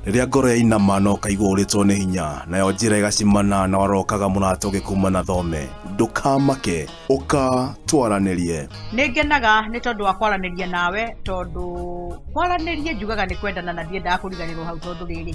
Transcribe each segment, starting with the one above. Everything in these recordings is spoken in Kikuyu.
Rĩrĩa ngoro yainama na ũkaigua ũrĩtwo nĩ hinya, nayo njĩra ĩgacimana na warokaga mũrata ũgĩkuma na thome, ndũkamake, ũka twaranĩrie. Nĩ ngenaga nĩ tondũ wa kwaranĩria nawe, tondũ kwaranĩria njugaga nĩ kwendana na ndiendaga kũriganĩrwo hau, tondũ rĩrĩ,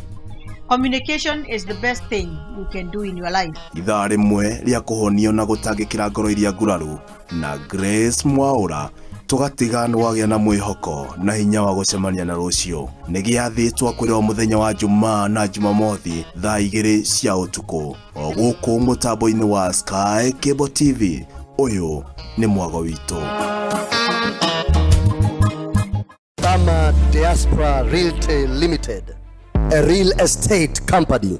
communication is the best thing you can do in your life. Ithaa rĩmwe rĩa kũhonio na gũtangĩkĩra ngoro iria nguraru na Grace Mwaũra, tũgatiga nĩ wagĩa na mwĩhoko na hinya wa gũcemania na rũciũ. Nĩ gĩathĩ twakwĩra o mũthenya wa Jumaa na Jumamothi thaa 2 cia ũtukũ o gũkũ mũtambo-inĩ wa Sky Cable TV. Ũyũ nĩ mwago witũ. Thama Diaspora Realty Limited, a real estate company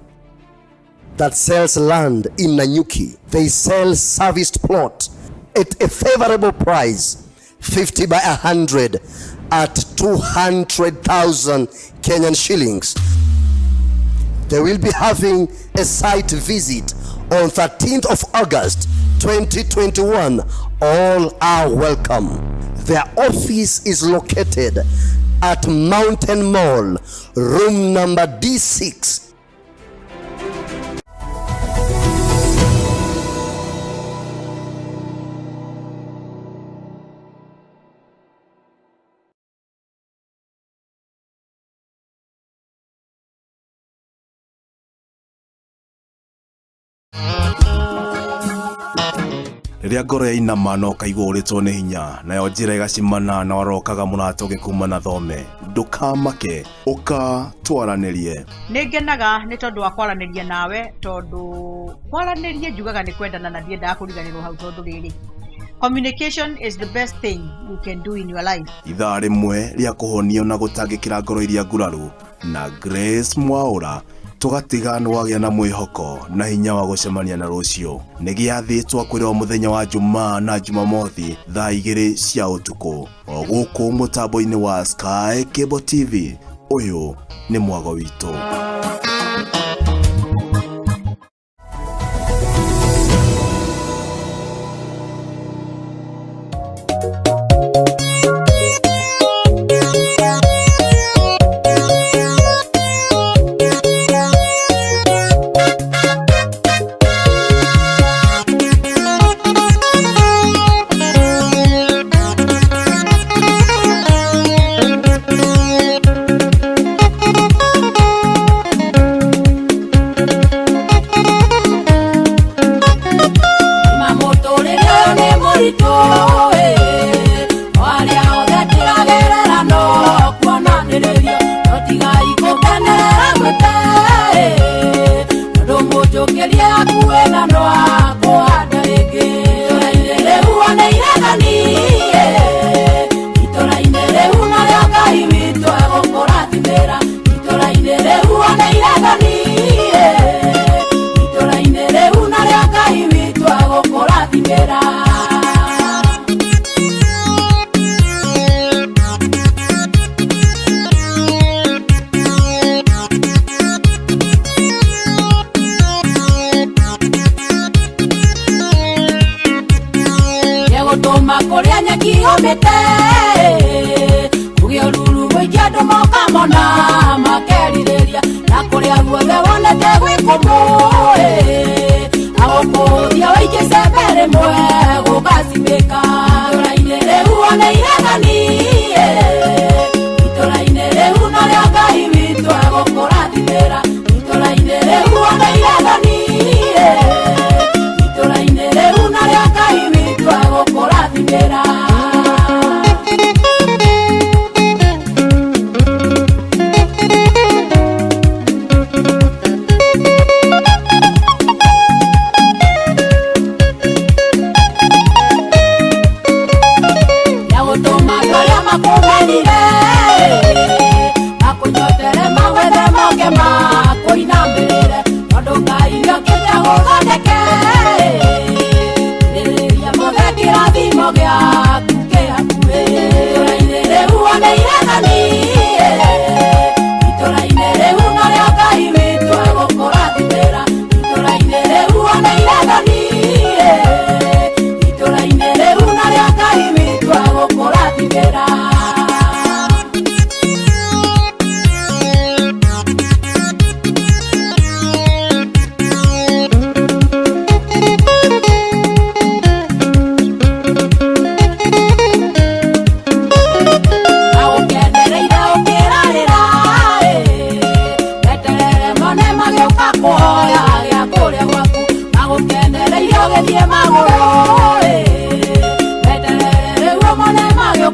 that sells land in Nanyuki. They sell serviced plot at a favorable price, 50 by 100 at 200,000 Kenyan shillings. They will be having a site visit on 13th of August 2021. All are welcome. Their office is located at Mountain Mall, room number D6. Rĩrĩa ngoro yainama na ũkaigua ũrĩtwo nĩ hinya, nayo njĩra ĩgacimana na warokaga mũrata ũgĩkuma na thome, ndũkamake, ũka twaranĩrie. Nĩ ngenaga nĩ tondũ wa kwaranĩria nawe, tondũ kwaranĩria njugaga nĩ kwendana na ndiendaga kũriganĩrwo hau, tondũ rĩrĩ, communication is the best thing you can do in your life. Ithaa rĩmwe rĩa kũhonio na gũtangĩkĩra ngoro iria nguraru na Grace Mwaũra, tũgatiga nĩ wagĩa na mwĩhoko na hinya wa gũcemania na rũciũ. Nĩ gĩathĩ twakwĩra o mũthenya wa Jumaa na Jumamothi thaa 2 cia ũtukũ o gũkũ mũtambo-inĩ wa Sky Cable TV. Ũyũ nĩ mwago witũ.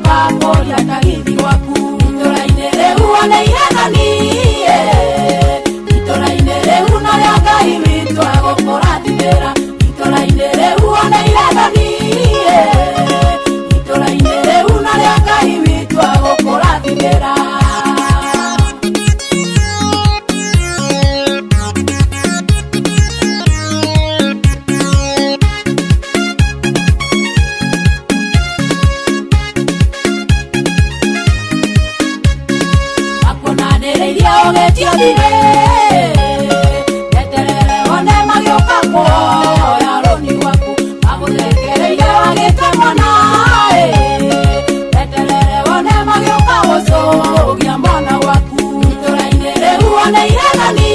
Kũria tagithi gwaku itũra-inĩ rĩu oneire thoni itũra-inĩ rĩu norĩo Ngai witũ agũkũrathimĩra itũra-inĩ rĩu oneire thoni itũra-inĩ rĩu norĩo Ngai witũ agũkũrathimĩra. Makuonanĩrĩirie ũgĩtio thirĩ eterere one magĩũka kuoya rũni gwaku magũthekereire wagĩte mwana eterere one magĩũka gũcũgia mwana gwaku itũra-inĩ rĩu oneire thoni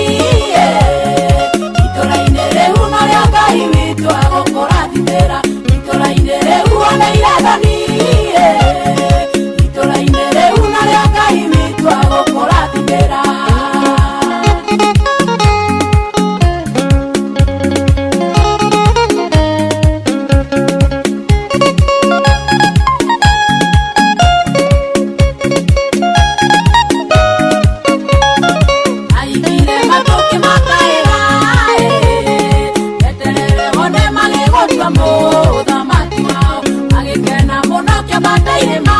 itũra-inĩ rĩu norĩo Ngai witũ agũkũrathimĩra itũra-inĩ rĩu oneire thoni itũra-inĩ rĩu norĩo Ngai witũ agũkũrathimĩra. Aigire matũkĩ makaĩra eterere one magĩgũtua mũthamaki wao magĩkena mũno kĩambata irĩma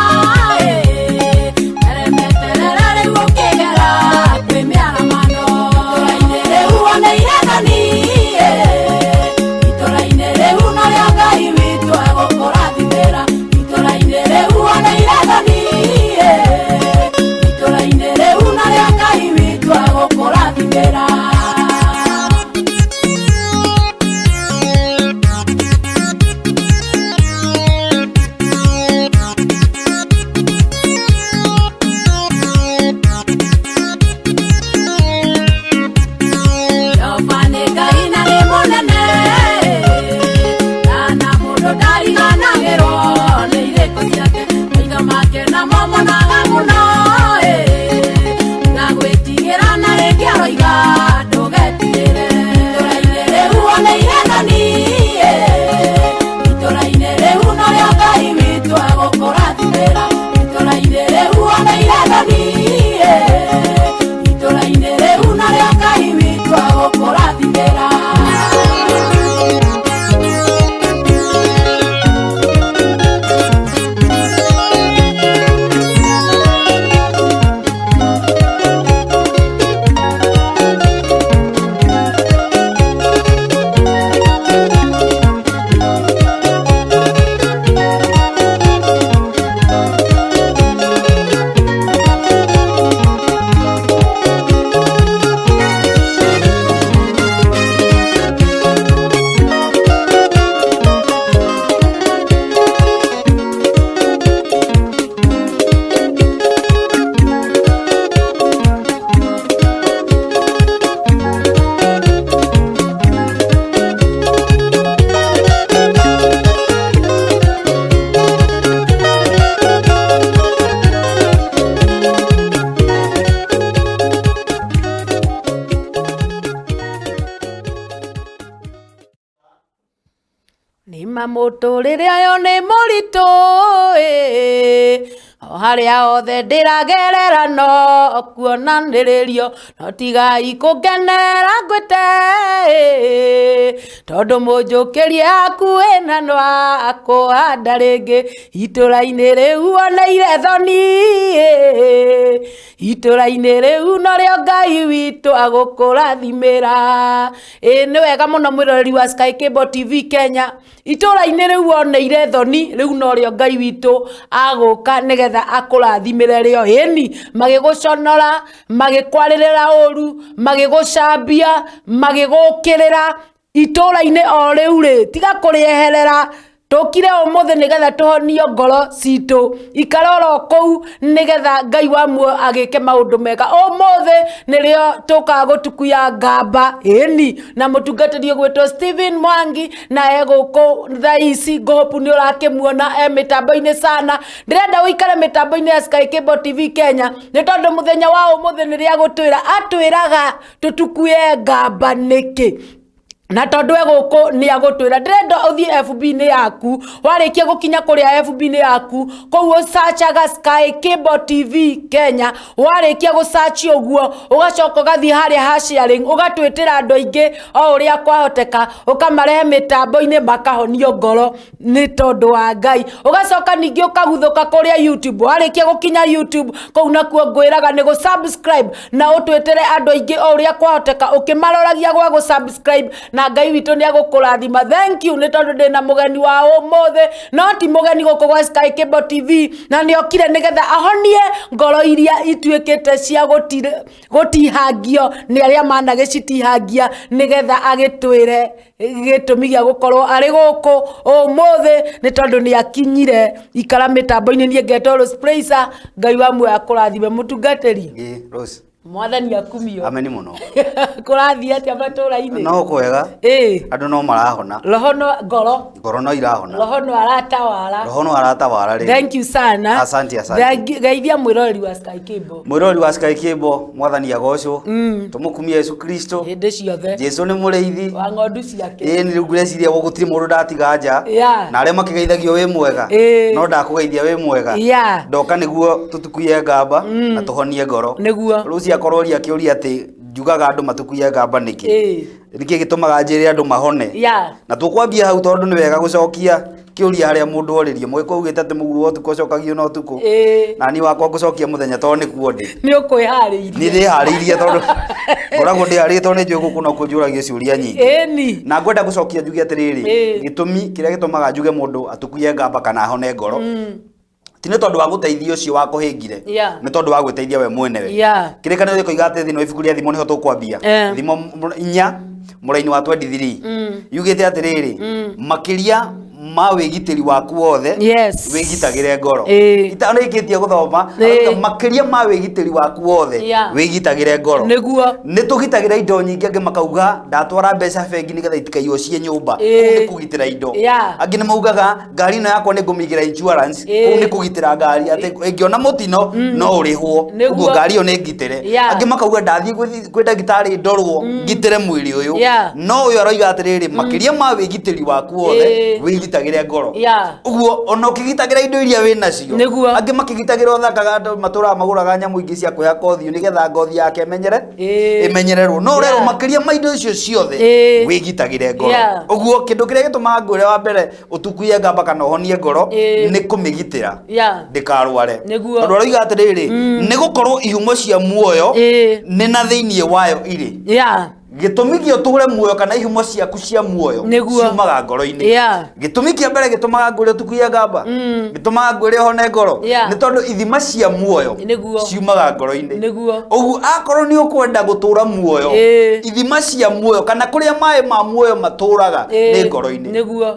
eremeterere rĩu ũkĩgera kwĩ mĩaramano itũra-inĩ rĩu oneire thoni itũra-inĩ rĩu norĩo Ngai witũ agũkũrathimĩra itũra-inĩ rĩu oneire thoni itũra-inĩ rĩu norĩo Ngai witũ agũkũrathimĩra. Jehova nĩ Ngai na nĩ mũnene na mũndũ ndariganagĩrwo nĩ irĩko ciake maitho make namo monaga mũno na gwĩtigĩra na rĩngĩ aroiga ndũgetigĩre itũra-inĩ rĩu oneire thoni itũra-inĩ rĩu norĩo Ngai witũ agũkũrathimĩra itũra-inĩ rĩu oneire thoni itũra-inĩ rĩu norĩo Ngai witũ agũkũrathimĩra. Nĩma mũtũrĩre ũyũ nĩ mũritũ o harĩa hothe ndĩragerera no kuonanĩrĩrio no tigai kũngenera ngwĩte tondũ mũnjũkĩrie hakuhĩ na no akũhanda rĩngĩ itũra-inĩ rĩu oneire thoni itũra-inĩ rĩu norĩo Ngai witũ agũkũrathimĩra. Ĩ nĩ wega mũno mwĩroreri wa Sky Cable TV Kenya itũra-inĩ rĩu oneire thoni rĩu norĩo Ngai witũ agũka nĩgetha akũrathimĩre rĩo. Ĩni magĩgũconora magĩkwarĩrĩra ũru magĩgũcambia magĩgũkĩrĩra itũra-inĩ o rĩu rĩ tiga kũrĩeherera tũkire ũmũthĩ nĩgetha tũhonio ngoro citũ ikara oro kũu nĩgetha Ngai wa muoyo agĩke maũndũ mega. Ũmũthĩ nĩrĩo tũkaga gũtukuya ngamba ĩni na mũtungatĩri ũgwĩtwo Stephen Mwangi na egũkũ thaa ici ngũhũpu nĩ ũrakĩmuona e mĩtambo-inĩ sana. Ndĩrenda ũikare mĩtambo-inĩ ya Sky Cable TV Kenya nĩ tondũ mũthenya wa ũmũthĩ nĩrĩa agũtwĩra atwĩraga tũtukuye ngamba nĩkĩ. Na tondu e guku ni agutwira, ndirenda uthie FB-inĩ yaku. Warikia gukinya kuria FB-inĩ yaku kuu ucacaga Sky Cable TV Kenya. Warikia gucaci uguo, ugacoka ugathie haria ha sharing, ugatwitira andu aingi o uria kwahoteka, ukamarehe mitambo-inĩ makahonio ngoro ni tondu wa Ngai. Ugacoka ningi ukaguthuka kuria YouTube. Warikia gukinya YouTube kuu nakuo ngwiraga ni gu subscribe na utwitire andu aingi o uria kwahoteka, ukimaroragia gwa gu subscribe, na Ngai witũ nĩ agũkũrathima. Thank you nĩ tondũ ndĩna mũgeni wa ũmũthĩ, no ti mũgeni gũkũ gwa Sky Cable TV, na nĩ okire nĩgetha ahonie ngoro iria ituĩkĩte cia gũtihangio nĩ arĩa managĩcitihangia, nĩgetha agĩtwĩre gĩtũmi gĩa gũkorwo arĩ gũkũ ũmũthĩ nĩ tondũ nĩ akinyire ikara mĩtambo-inĩ. Niĩ ngetwo Rose Praiser. Ngai wa muoyo akũrathime, mũtungatĩri. Ĩ, Rose. Mwathani akumio. Ameni mũno. Kũrathiĩ atĩa matũra-inĩ? No kwega. Andũ no marahona. Roho no ngoro. Ngoro no irahona. Roho no aratawara. Roho no aratawara rĩ. Thank you sana. Asante, asante. Geithia mwĩroreri wa Sky Cable. Mwĩroreri wa Sky Cable, mwathani agocwo. Tũmũkumie Yesu Kristo. Hĩndĩ ciothe. Jesu nĩ mũrĩithi. Wa ng'ondu ciake. Ĩ, nĩ rĩu ngwĩciria gũtirĩ mũndũ ndatiga nja. Na arĩa makĩgeithagio wĩ mwega. No ndakũgeithia wĩ mwega. Ndoka nĩguo tũtukuye ngamba na tũhonie ngoro. Nĩguo. Rũci akorwo oria kĩũria atĩ njugaga andũ matukuye ngamba nĩkĩ. Nĩkĩ gĩtũmaga njĩre andũ mahone? Na tũkwambia hau tondũ nĩ wega gũcokia kĩũria harĩa mũndũ orĩrio. Mũgĩkũyũ augĩte atĩ mũguo wa ũtukũ ũcokagio na ũtukũ. Na niĩ wakwa ngũcokia mũthenya tondũ nĩkuo ndĩ. Nĩ ũkwĩharĩirie. Nĩ ndĩharĩirie tondũ ngoragwo ndĩharĩirie tondũ nĩ njũĩ gũkũ no kũnjũragio ciũria nyingĩ. Na ngwenda gũcokia njuge atĩrĩrĩ, gĩtũmi kĩrĩa gĩtũmaga njuge mũndũ atukuye ngamba kana ahone ngoro, ti nĩ tondũ wa gũteithia ũcio wa kũhĩngire, nĩ tondũ wa gwĩteithia we mwenewe. Kĩrĩkanĩro gĩkoiga atĩ thĩinĩ wa ibuku rĩa Thimo nĩho tũkwambia. Thimo 4 mũraini wa 23 yugĩte atĩrĩrĩ, makĩria ma wĩgitĩri waku wothe, wĩgitagĩre ngoro. Itarĩkĩtie gũthoma, arauga makĩria ma wĩgitĩri waku wothe, wĩgitagĩre ngoro. Nĩguo. Nĩ tũgitagĩra indo nyingĩ, angĩ makauga ndatwara mbeca bengi nĩgetha itikaiywo ciĩ nyũmba. Kũu nĩ kũgitĩra indo. Angĩ nĩ maugaga ngari ĩno yakwa nĩ ngũmĩigĩra insurance. Kũu nĩ kũgitĩra ngari atĩ ĩngĩona mũtino no ũrĩhwo. Ũguo ngari ĩyo nĩ ngitĩre. Angĩ makauga ndathiĩ kwĩ ndagĩtarĩ ndorwo ngitĩre mwĩrĩ ũyũ. No ũyũ aroiga atĩrĩrĩ, makĩria ma wĩgitĩri waku wothe, wĩgitagĩre ngoro. Ũguo ona ũkĩgitagĩra indo iria wĩ nacio. Nĩguo. Angĩ makĩgitagĩra ũthakaga andũ matũraga magũraga nyamũ ingĩ cia kwĩhaka ũthiũ nĩgetha ngothi yake ĩmenyererwo. No ũrerwo makĩria ma indo icio ciothe, wĩgitagĩre ngoro. Ũguo kĩndũ kĩrĩa gĩtũmaga ngwĩre wa mbere ũtukuye ngamba kana ũhonie ngoro, nĩ kũmĩgitĩra ndĩkarware. Nĩguo. Tondũ aroiga atĩrĩrĩ, nĩ gũkorwo ihumo cia muoyo nĩ na thĩiniĩ wayo irĩ. Gĩtũmi gĩa ũtũre muoyo kana ihumo ciaku cia muoyo Nĩguo. ciumaga ngoro-inĩ. Gĩtũmi kĩa mbere gĩtũmaga ngwĩre ũtukuye ngamba, gĩtũmaga ngwĩre ũhone ngoro, nĩ tondũ ithima cia muoyo Nĩguo. ciumaga ngoro-inĩ. Nĩguo. Ũguo akorwo nĩ ũkwenda gũtũra muoyo, ithima cia muoyo kana kũrĩa maĩ ma muoyo matũraga nĩ ngoro-inĩ. Nĩguo.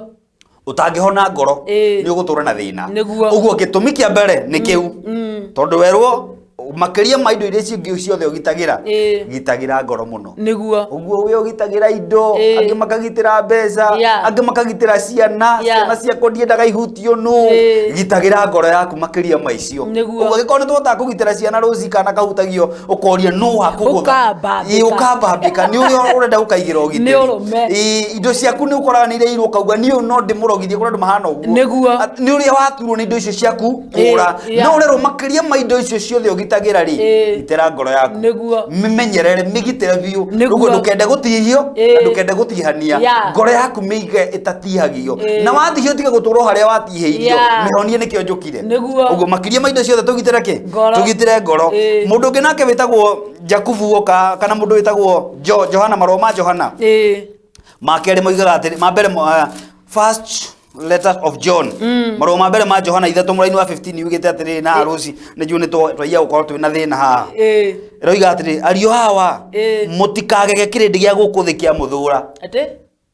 Ũtangĩhona ngoro, nĩ ũgũtũra na thĩna. Nĩguo. Ũguo gĩtũmi kĩa mbere nĩ kĩu. Tondũ werwo makĩria ma indo iria cingĩ ciothe ũgitagĩra, gitagĩra ngoro mũno. Nĩguo. Ũguo we ũgitagĩra indo, angĩ makagitĩra mbeca, angĩ makagitĩra ciana, ciana ciakwa ndiendaga ihutio nũ. Gitagĩra ngoro yaku makĩria ma icio. Nĩguo. Ũguo angĩkorwo nĩ tũhotaga kũgitĩra ciana rũci kana kahutagio, ũkoria nũ hakũgũtha. Ũkambambĩka. Ĩ, ũkambambĩka. Nĩ ũrĩa ũrenda gũkaigĩra ũgitĩri. Nĩ ũrũme. Ĩ, indo ciaku nĩ ũkoraga nĩ ireirwo ũkauga niĩ ũyũ no ndĩmũrogithie, kũrĩ andũ mahana ũguo. Nĩguo. Nĩ ũrĩa waturwo nĩ indo icio ciaku kũra. No ũrerwo makĩria ma indo icio ciothe ũgitagĩra rĩ, gitĩra ngoro yaku. Nĩguo. Mĩmenyerere, mĩgitĩre biũ. Nĩguo. Ũguo ndũkende gũtihio, na ndũkende gũtihania. Ngoro yaku mĩige ĩtatihagio. Na watihio tiga gũtũrwo harĩa watihĩirio. Mĩhonie nĩkĩo njũkire. Nĩguo. Ũguo makĩria ma indo ciothe tũgitĩre kĩ? Ngoro. Tũgitĩre ngoro. Mũndũ ũngĩ nake wĩtagwo Jakubu oka, kana mũndũ wĩtagwo Johana, marũa ma Johana. Ma kerĩ moigaga atĩrĩ, ma mbere first letter of John. Marũa ma mbere ma Johana 3 mũraini wa 15 yugĩte atĩrĩrĩ, na rũci nĩ njũĩ nĩ twaiya gũkorwo twĩna thĩna haha. Ĩroiga atĩrĩrĩ, ariũ hawa, mũtikagege kĩrĩndĩ gĩa gũkũ thĩ kĩa mũthũra. Atĩ?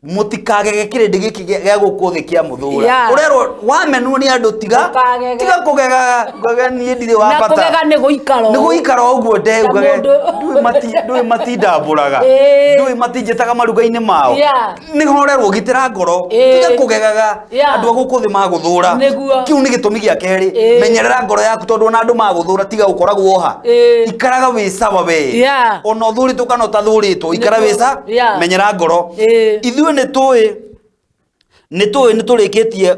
Mutikagege kirindi giki gĩa gũkũ thĩ kĩa mũthũra. Yeah. Ũrerwo wamenwo nĩ andũ tiga Ndũkagege. tiga kũgegaga ngage niĩ ndirĩ wa Na bata. kũgega nĩ gũikara Nĩ ũũ. gũikara ũguo ndeugage Ta mũndũ. ndũĩ matindambũraga, Ĩĩ. ndũĩ matinjĩtaga maruga-inĩ mao. Yeah. Nĩ horerwo gitĩra ngoro, Ĩĩ. tiga kũgegaga. Yeah. Andũ a gũkũ thĩ magũthũra. Nĩguo. Kĩu nĩ gĩtũmi gĩa kerĩ. Ĩĩ. Menyerera ngoro yaku tondũ ona andũ magũthũra tiga gũkoragwo ha. Ĩĩ. Ikaraga wĩ sawa we. Yeah. Ona ũthũrĩtwo kana ũtathũrĩtwo, ikara Nĩguo. wĩ sa Yeah. menyera ngoro. Ĩĩ. Ithuĩ nĩ tũĩ nĩ tũĩ nĩ tũrĩkĩtie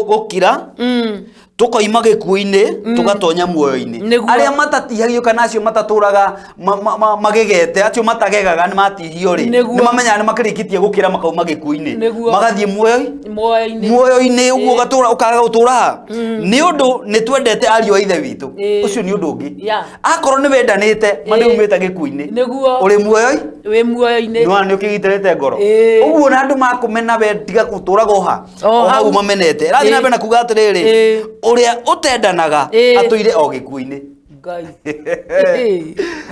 gũkira tũkoima gĩkuũ-inĩ tũgatonya muoyo-inĩ. Nĩguo. Arĩa matatihagio kana acio matatũraga magegete, acio matagegaga nĩ matihio rĩ, Nĩguo. nĩ mamenyaga nĩ makĩrĩkĩtie gũkĩra makauma gĩkuũ-inĩ Nĩguo. magathiĩ muoyo Muoyo-inĩ. muoyo-inĩ ũguo Ĩĩ. ũgatũra ũkaga gũtũra ha nĩ ũndũ nĩ twendete ariũ a ithe witũ. Ĩĩ. Ũcio nĩ ũndũ ũngĩ. Yeah. Akorwo nĩ wendanĩte ma nĩ Ĩĩ. umĩte gĩkuũ-inĩ, Nĩguo. ũrĩ muoyo Wĩ muoyo-inĩ. nĩwona nĩ ũkĩgitĩrĩte ngoro. Ĩĩ. Ũguo na andũ makũmena we tiga gũtũraga oha O o hau hau. mamenete. Ĩrathiĩ na Ĩĩ. mbere na kuga atĩrĩrĩ, Ĩĩ. ũrĩa ũtendanaga Ĩĩ. atũire o gĩkuũ-inĩ. Ngai.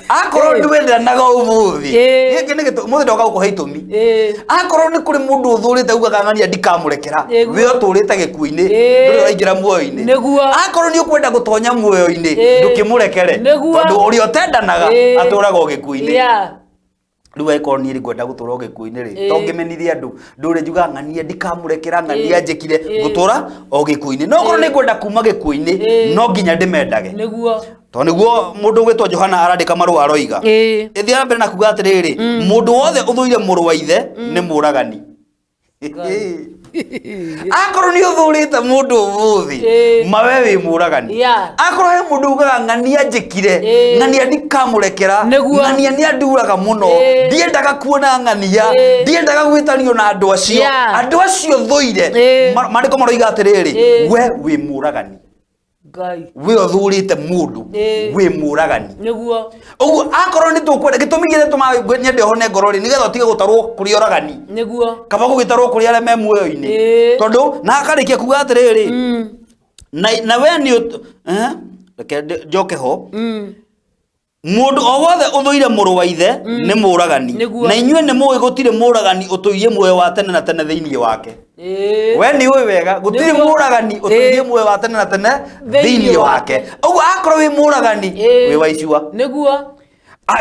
Akorwo Ĩĩ. ndwendanaga ũmũthĩ, Ĩĩ. gĩkĩ nĩ gĩtũ ũmũthĩ ndoka gũkũhe itũmi. Ĩĩ. Akorwo nĩ kũrĩ mũndũ ũthũrĩte ugaga ng'ania ndikamũrekera, Nĩguo. we ũtũrĩte gĩkuũ-inĩ, Ĩĩ. ndũrĩ ũraingĩra muoyo-inĩ. Nĩguo. Akorwo nĩ ũkwenda gũtonya muoyo-inĩ, Ĩĩ. ndũkĩmũrekere Nĩguo. tondũ ũrĩa ũtendanaga Ĩĩ. atũraga o gĩkuũ-inĩ. Yeah. Rĩu angĩkorwo niĩ ngwenda gũtũra o gĩkuũ-inĩ rĩ, Ĩĩ. to ngĩmenithie andũ ndũrĩ njugaga ng'ania ndikamũrekera, ng'ania Ĩĩ. njĩkire, Ĩĩ. ngũtũra o gĩkuũ-inĩ. No korwo Ĩĩ. nĩ ngwenda kuma gĩkuũ-inĩ, Ĩĩ. no nginya ndĩmendage. Nĩguo. Tondũ nĩguo mũndũ ũgwĩtwo Johana arandĩka marũa aroiga. Ĩĩ. Ĩthiĩ na mbere na kuga atĩrĩrĩ, mũndũ wothe ũthũire mũrũ wa ithe nĩ mũragani. Akorwo nĩ ũthũrĩte mũndũ ũmũthĩ, Ĩĩ. mawe wĩ mũragani. Yeah. Akorwo he mũndũ ugaga ng'ania njĩkire, Ĩĩ. ng'ania ndikamũrekera, Nĩguo. ng'ania nĩ anduraga mũno, Ĩĩ. ndiendaga kuona ng'ania, Ĩĩ. ndiendaga gwĩtanio na andũ acio, Yeah. andũ acio thũire. Ĩĩ. Maandĩko maroiga atĩrĩrĩ, Ĩĩ. we wĩ mũragani. Ngai. We ũthurĩte mũndũ, Ĩĩ. wĩ mũragani. Nĩguo. Ũguo akorwo nĩ tũkwenda gĩtũmi kĩrĩa gĩtũmaga nyende hone ngoro rĩ, nĩgetha ũtige gũtarwo kũrĩ oragani, Nĩguo. kaba gũgĩtarwo kũrĩ arĩa me muoyo-inĩ. Ĩĩ. Tondũ na akarĩkia kuga atĩrĩrĩ, na we nĩ reke njoke ho. Mũndũ o wothe ũthũire mũrũ wa ithe nĩ mũragani. Nĩguo. Na inyuĩ nĩ mũĩ gũtirĩ mũragani ũtũirie muoyo wa tene na tene thĩinĩ wake. Ĩĩ. We nĩ ũĩ wega gũtirĩ Nĩguo. mũragani ũtũirie Ĩĩ. muoyo wa tene na tene Thĩinĩ thĩinĩ wake. wake. Ũguo akorwo wĩ mũragani, Ĩĩ. wĩ wa icua. Nĩguo.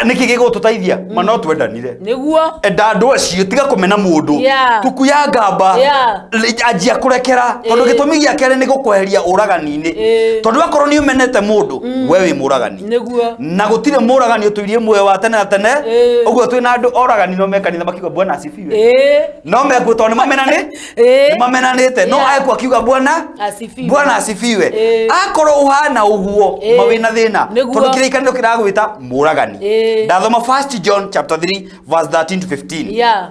Nĩkĩ gĩgũtũteithia? Ma no twendanire. Nĩguo. Enda andũ acio, tiga kũmena mũndũ. Yeah. Tukuya ngamba. Yeah. Anjia kũrekera tondũ Ĩĩ. gĩtũmi gĩa kerĩ nĩ gũkweheria ũragani-inĩ. Ĩĩ. Tondũ akorwo nĩ ũmenete mũndũ, we wĩ mũragani. Nĩguo. Na gũtirĩ mũragani ũtũirie muoyo wa tene na tene. Ĩĩ. Ũguo twĩna andũ oragani no me kanitha makiuga Bwana asifiwe. Ĩĩ. No mekuo tondũ nĩ Ĩĩ. mamenanĩte no Yeah. ekwo akiuga Bwana Asifiwe. Bwana asifiwe. Ĩĩ. Akorwo ũhana ũguo, Ĩĩ. ma wĩna thĩna Nĩguo. tondũ kĩrĩkanĩro kĩragwĩta mũragani. Ĩĩ. Ndathoma 1 John chapter 3 verse 13 to 15. Yeah.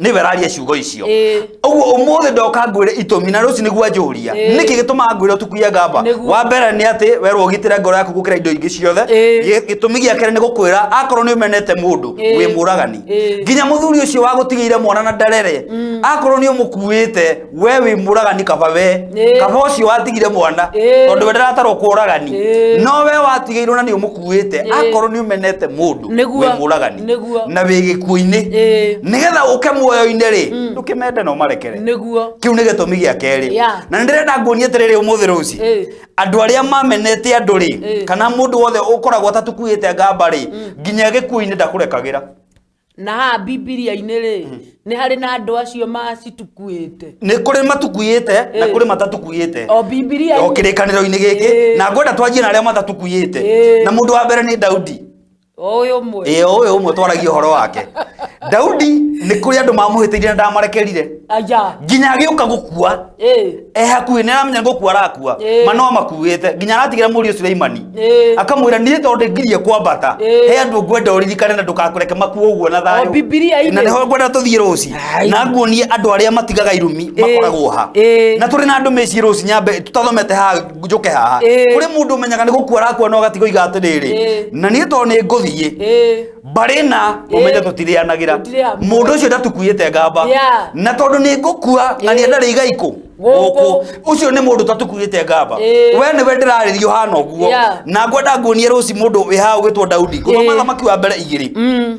Nĩwe araria ciugo icio. Ĩĩ. Ũguo ũmũthĩ ndoka ngwĩre itũmi na rũciũ nĩguo anjũria. Ĩĩ. Nĩkĩ gĩtũmaga ngwĩre ũtukuye ngamba? Nĩguo. Wa mbere nĩ atĩ werwo ũgitĩre ngoro yaku gũkĩra indo ingĩ ciothe. Ĩĩ. Gĩtũmi gĩa kerĩ nĩ gũkwĩra akorwo nĩ ũmenete mũndũ, Ĩĩ. wĩ mũragani. Ĩĩ. Nginya mũthuri ũcio wagũtigĩire mwana na ndarere, akorwo nĩ ũmũkuĩte, we wĩ mũragani kaba we. Ĩĩ. Kaba ũcio watigire mwana, Ĩĩ. tondũ we ndaratarwo kwa ũragani. Ĩĩ. No we watigĩirwo na nĩ ũmũkuĩte, Ĩĩ. akorwo nĩ ũmenete mũndũ, Nĩguo. wĩ mũragani. Nĩguo. Na wĩ gĩkuũ-inĩ. Ĩĩ. Nĩgetha ũke muoyo-inĩ rĩ, ndũkĩmende na ũmarekere. Nĩguo. Kĩu nĩ gĩtũmi gĩa kerĩ. Yeah. Na nĩ ndĩrenda nguonie atĩrĩrĩ ũmũthĩ rũci, Ĩĩ. andũ arĩa mamenete andũ rĩ, Ĩĩ. kana mũndũ wothe ũkoragwo atatukuĩte ngamba rĩ, nginya gĩkuũ-inĩ ndakũrekagĩra. Na haha Bibilia-inĩ rĩ, nĩ harĩ na andũ acio macitukuĩte. Nĩ kũrĩ matukuĩte na Ĩĩ. kũrĩ matatukuĩte. O Bibilia-inĩ. O kĩrĩkanĩro-inĩ gĩkĩ. Ĩĩ. Na ngwenda twanjie na arĩa matatukuĩte. Ĩĩ. Na mũndũ wa mbere nĩ Daudi. O ũyũ ũmwe. Ĩĩ, o ũyũ ũmwe twaragia ũhoro wake. Daudi nĩ kũrĩ andũ mamũhĩtĩirie na ndamarekerire. Aja. Nginya agĩũka gũkua, Ĩĩ. e hakuhĩ nĩ aramenya nĩ gũkua arakua, Ĩĩ. ma no amakuĩte nginya aratigĩra mũriũ Suleimani. Ĩĩ. Akamwĩra niĩ tondũ ngirie kwambata, Ĩĩ. he andũ ngwenda ũririkane na ndũgakũreke makue ũguo na O thayũ. Bibilia-inĩ. Na nĩho ngwenda tũthiĩ rũci Ai. na nguonie andũ arĩa matigaga irumi Ĩĩ. makoragwo ha. Ĩĩ. Na tũrĩ na andũ mĩciĩ rũci nyambe tũtathomete haha njũke haha. Ĩĩ. Kũrĩ mũndũ ũmenyaga nĩ gũkua arakua no agatiga oiga atĩrĩrĩ, Ĩĩ. na niĩ tondũ nĩ ngũthiĩ Ĩĩ. mbarĩ na ũmenye tũtirĩanagĩra. Tũtirĩ hamwe. Mũndũ ũcio ndatukuĩte ngamba. Yeah. Na tondũ nĩ ngũkua na nĩ ndarĩ igai kũ Gũkũ. gũkũ, ũcio nĩ mũndũ ũtatukuĩte ngamba. Ĩĩ. We nĩwe ndĩrarĩrio hana ũguo. Yeah. Na ngwenda nguonie rũci mũndũ wĩ haha ũgwĩtwo Daudi. Ngũthoma Ĩĩ. Thamaki wa mbere 2.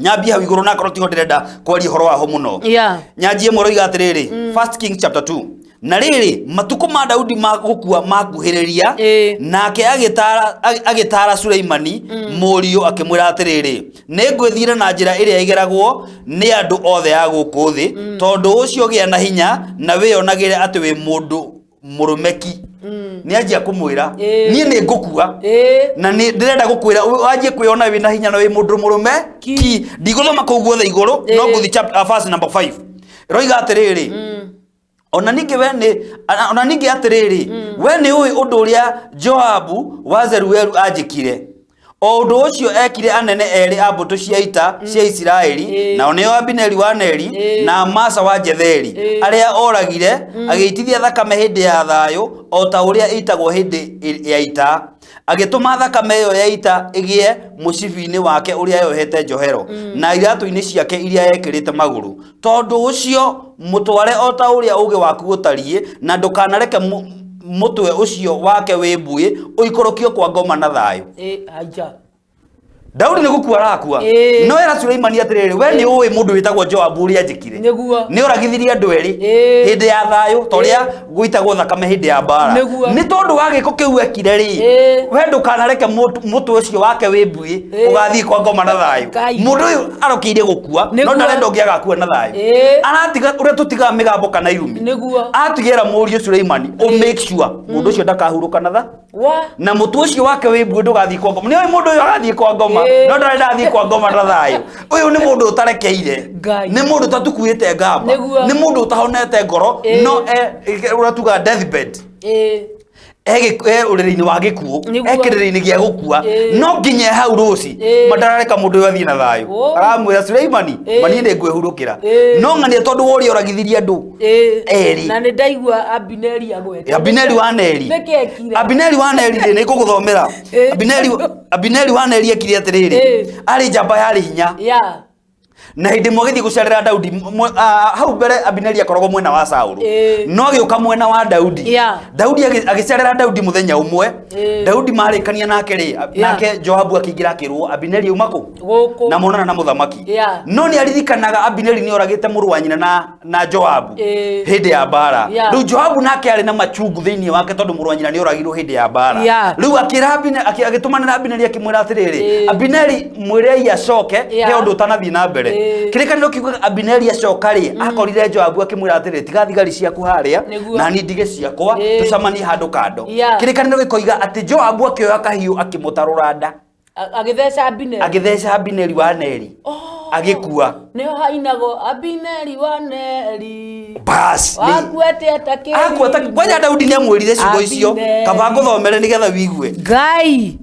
Nyambie hau igũrũ nakorwo tiho ndĩrenda kwaria ũhoro waho mũno. Nyanjie ĩmwe ĩroiga atĩrĩrĩ, First Kings chapter 2, na rĩrĩ, matukũ ma Daudi ma gũkua makuhĩrĩria, nake agĩtaara Suleimani mũriũ akĩmwĩra atĩrĩrĩ, nĩ ngwĩthiĩra na njĩra ĩrĩa ĩgeragwo nĩ andũ othe a gũkũ thĩ, tondũ ũcio gĩa na hinya na wĩonagĩre atĩ wĩ mũndũ mũrũmeki. Nĩ anjia kũmwĩra, niĩ nĩ ngũkua na nĩ ndĩrenda gũkwĩra wanjie kwĩona wĩna hinya na wĩ mũndũ mũrũme ki. Ndigũthoma kũu guothe igũrũ, no ngũthi chapter verse number 5 ĩroiga atĩrĩrĩ, ona ningĩ we nĩ ona ningĩ atĩrĩrĩ, we nĩ ũĩ ũndũ ũrĩa Joabu wa Zeruelu anjĩkire, o ũndũ ũcio ekire anene erĩ a mbũtũ cia ita cia Isiraeli, nao nĩo Abineri wa Neri na Amasa wa Jetheri, arĩa oragire agĩitithia thakame hĩndĩ ya thayũ o ta ũrĩa ĩitagwo hĩndĩ ya ita, agĩtũma thakame ĩyo ya ita ĩgĩe mũcibi-inĩ wake ũrĩa yohete njohero na iratũ-inĩ ciake iria ekĩrĩte magũrũ. Tondũ ũcio mũtware o ta ũrĩa ũũgĩ waku ũtariĩ, na ndũkanareke mũtwe ũcio wake wĩ mbuĩ ũikũrũkio kwa ngoma na thayũ. Aja. Daudi nĩ gũkua arakua, no era Suleimani atĩrĩrĩ, we nĩ ũĩ mũndũ wĩtagwo Joabu ũrĩa anjĩkire. Nĩ oragithirie andũ erĩ hĩndĩ ya thayũ ta ũrĩa gũitagwo thakame hĩndĩ ya mbara. Nĩ tondũ wa gĩko kĩu ekire rĩ, we ndũkanareke mũtwe ũcio wake wĩ mbuĩ ũgathiĩ kwa ngoma na thayũ. Ngai. Mũndũ ũyũ arokĩire gũkua, no ndarenda ũngĩ agakua na thayũ. Aratiga ũrĩa tũtigaga mĩgambo kana irumi. Atigĩra mũriũ Suleimani, ũ make sure mũndũ ũcio ndakahurũka na tha Wa. na mũtwe ũcio wake wĩ mbuĩ ndũgathiĩ kwa ngoma. Nĩ ũĩ mũndũ ũyũ agathiĩ kwa ngoma, no ndarenda athiĩ kwa ngoma na thayũ. Ũyũ nĩ mũndũ ũtarekeire, Ngai. nĩ mũndũ ũtatukuĩte ngamba, nĩ mũndũ ũtahonete ngoro, no ũrĩa tugaga deathbed, e ũrĩrĩ-inĩ wa gĩkuũ, e kĩrĩrĩ-inĩ gĩa gũkua, no nginya hau rũci matarareka mũndũ ũyũ athiĩ na thayũ. Aramwĩra Suleimani, ma niĩ nĩ ngwĩhurũkĩra, no ng'ania tondũ wa ũrĩa ũragithirie andũ erĩ. Na nĩ ndaigua Abineri agwete. Abineri wa Neri. Nĩkĩ ekire? Abineri wa Neri rĩ, nĩ ngũgũthomera. Abineri wa Neri ekire atĩrĩrĩ, arĩ njamba yarĩ hinya, na hĩndĩ ĩmwe agĩthiĩ gũcerera Daudi, hau mbere Abineri akoragwo mwena wa Saũlũ, no agĩũka mwena wa Daudi. Daudi agĩcerera Daudi mũthenya ũmwe. Daudi marĩkania nake rĩ, nake Joabu akĩingĩra akĩrwo Abineri auma kũ Gũkũ. na monana na mũthamaki. No nĩ aririkanaga Abineri nĩ oragĩte mũrũ wa nyina na Joabu hĩndĩ ya mbara. Rĩu Joabu nake arĩ na machungu thĩinĩ wake tondũ mũrũ wa nyina nĩ oragirwo hĩndĩ ya mbara. Rĩu akĩra Abineri, agĩtũmanĩra Abineri akĩmwĩra atĩrĩrĩ, Abineri mwĩrei acoke, he ũndũ ũtanathiĩ na mbere. Kĩrĩkanĩro kiugaga Abineri acoka rĩ, akorire Joabu akĩmwĩra atĩrĩrĩ, tiga thigari ciaku harĩa, na niĩ ndige ciakwa, tũcemanie handũ kando. Kĩrĩkanĩro gĩkoiga atĩ Joabu akĩoya kahiũ akĩmũtarũra nda. Agĩtheca Abineri. Agĩtheca Abineri wa Neri. Agĩkua. Nĩho hainagwo Abineri wa Neri. Bas. Wakuĩte ta kĩrimũ. Akuĩte kwanja Daudi nĩ amwĩrire ciugo icio. Abineri. Kaba ngũthomere nĩgetha wigue. Ngai.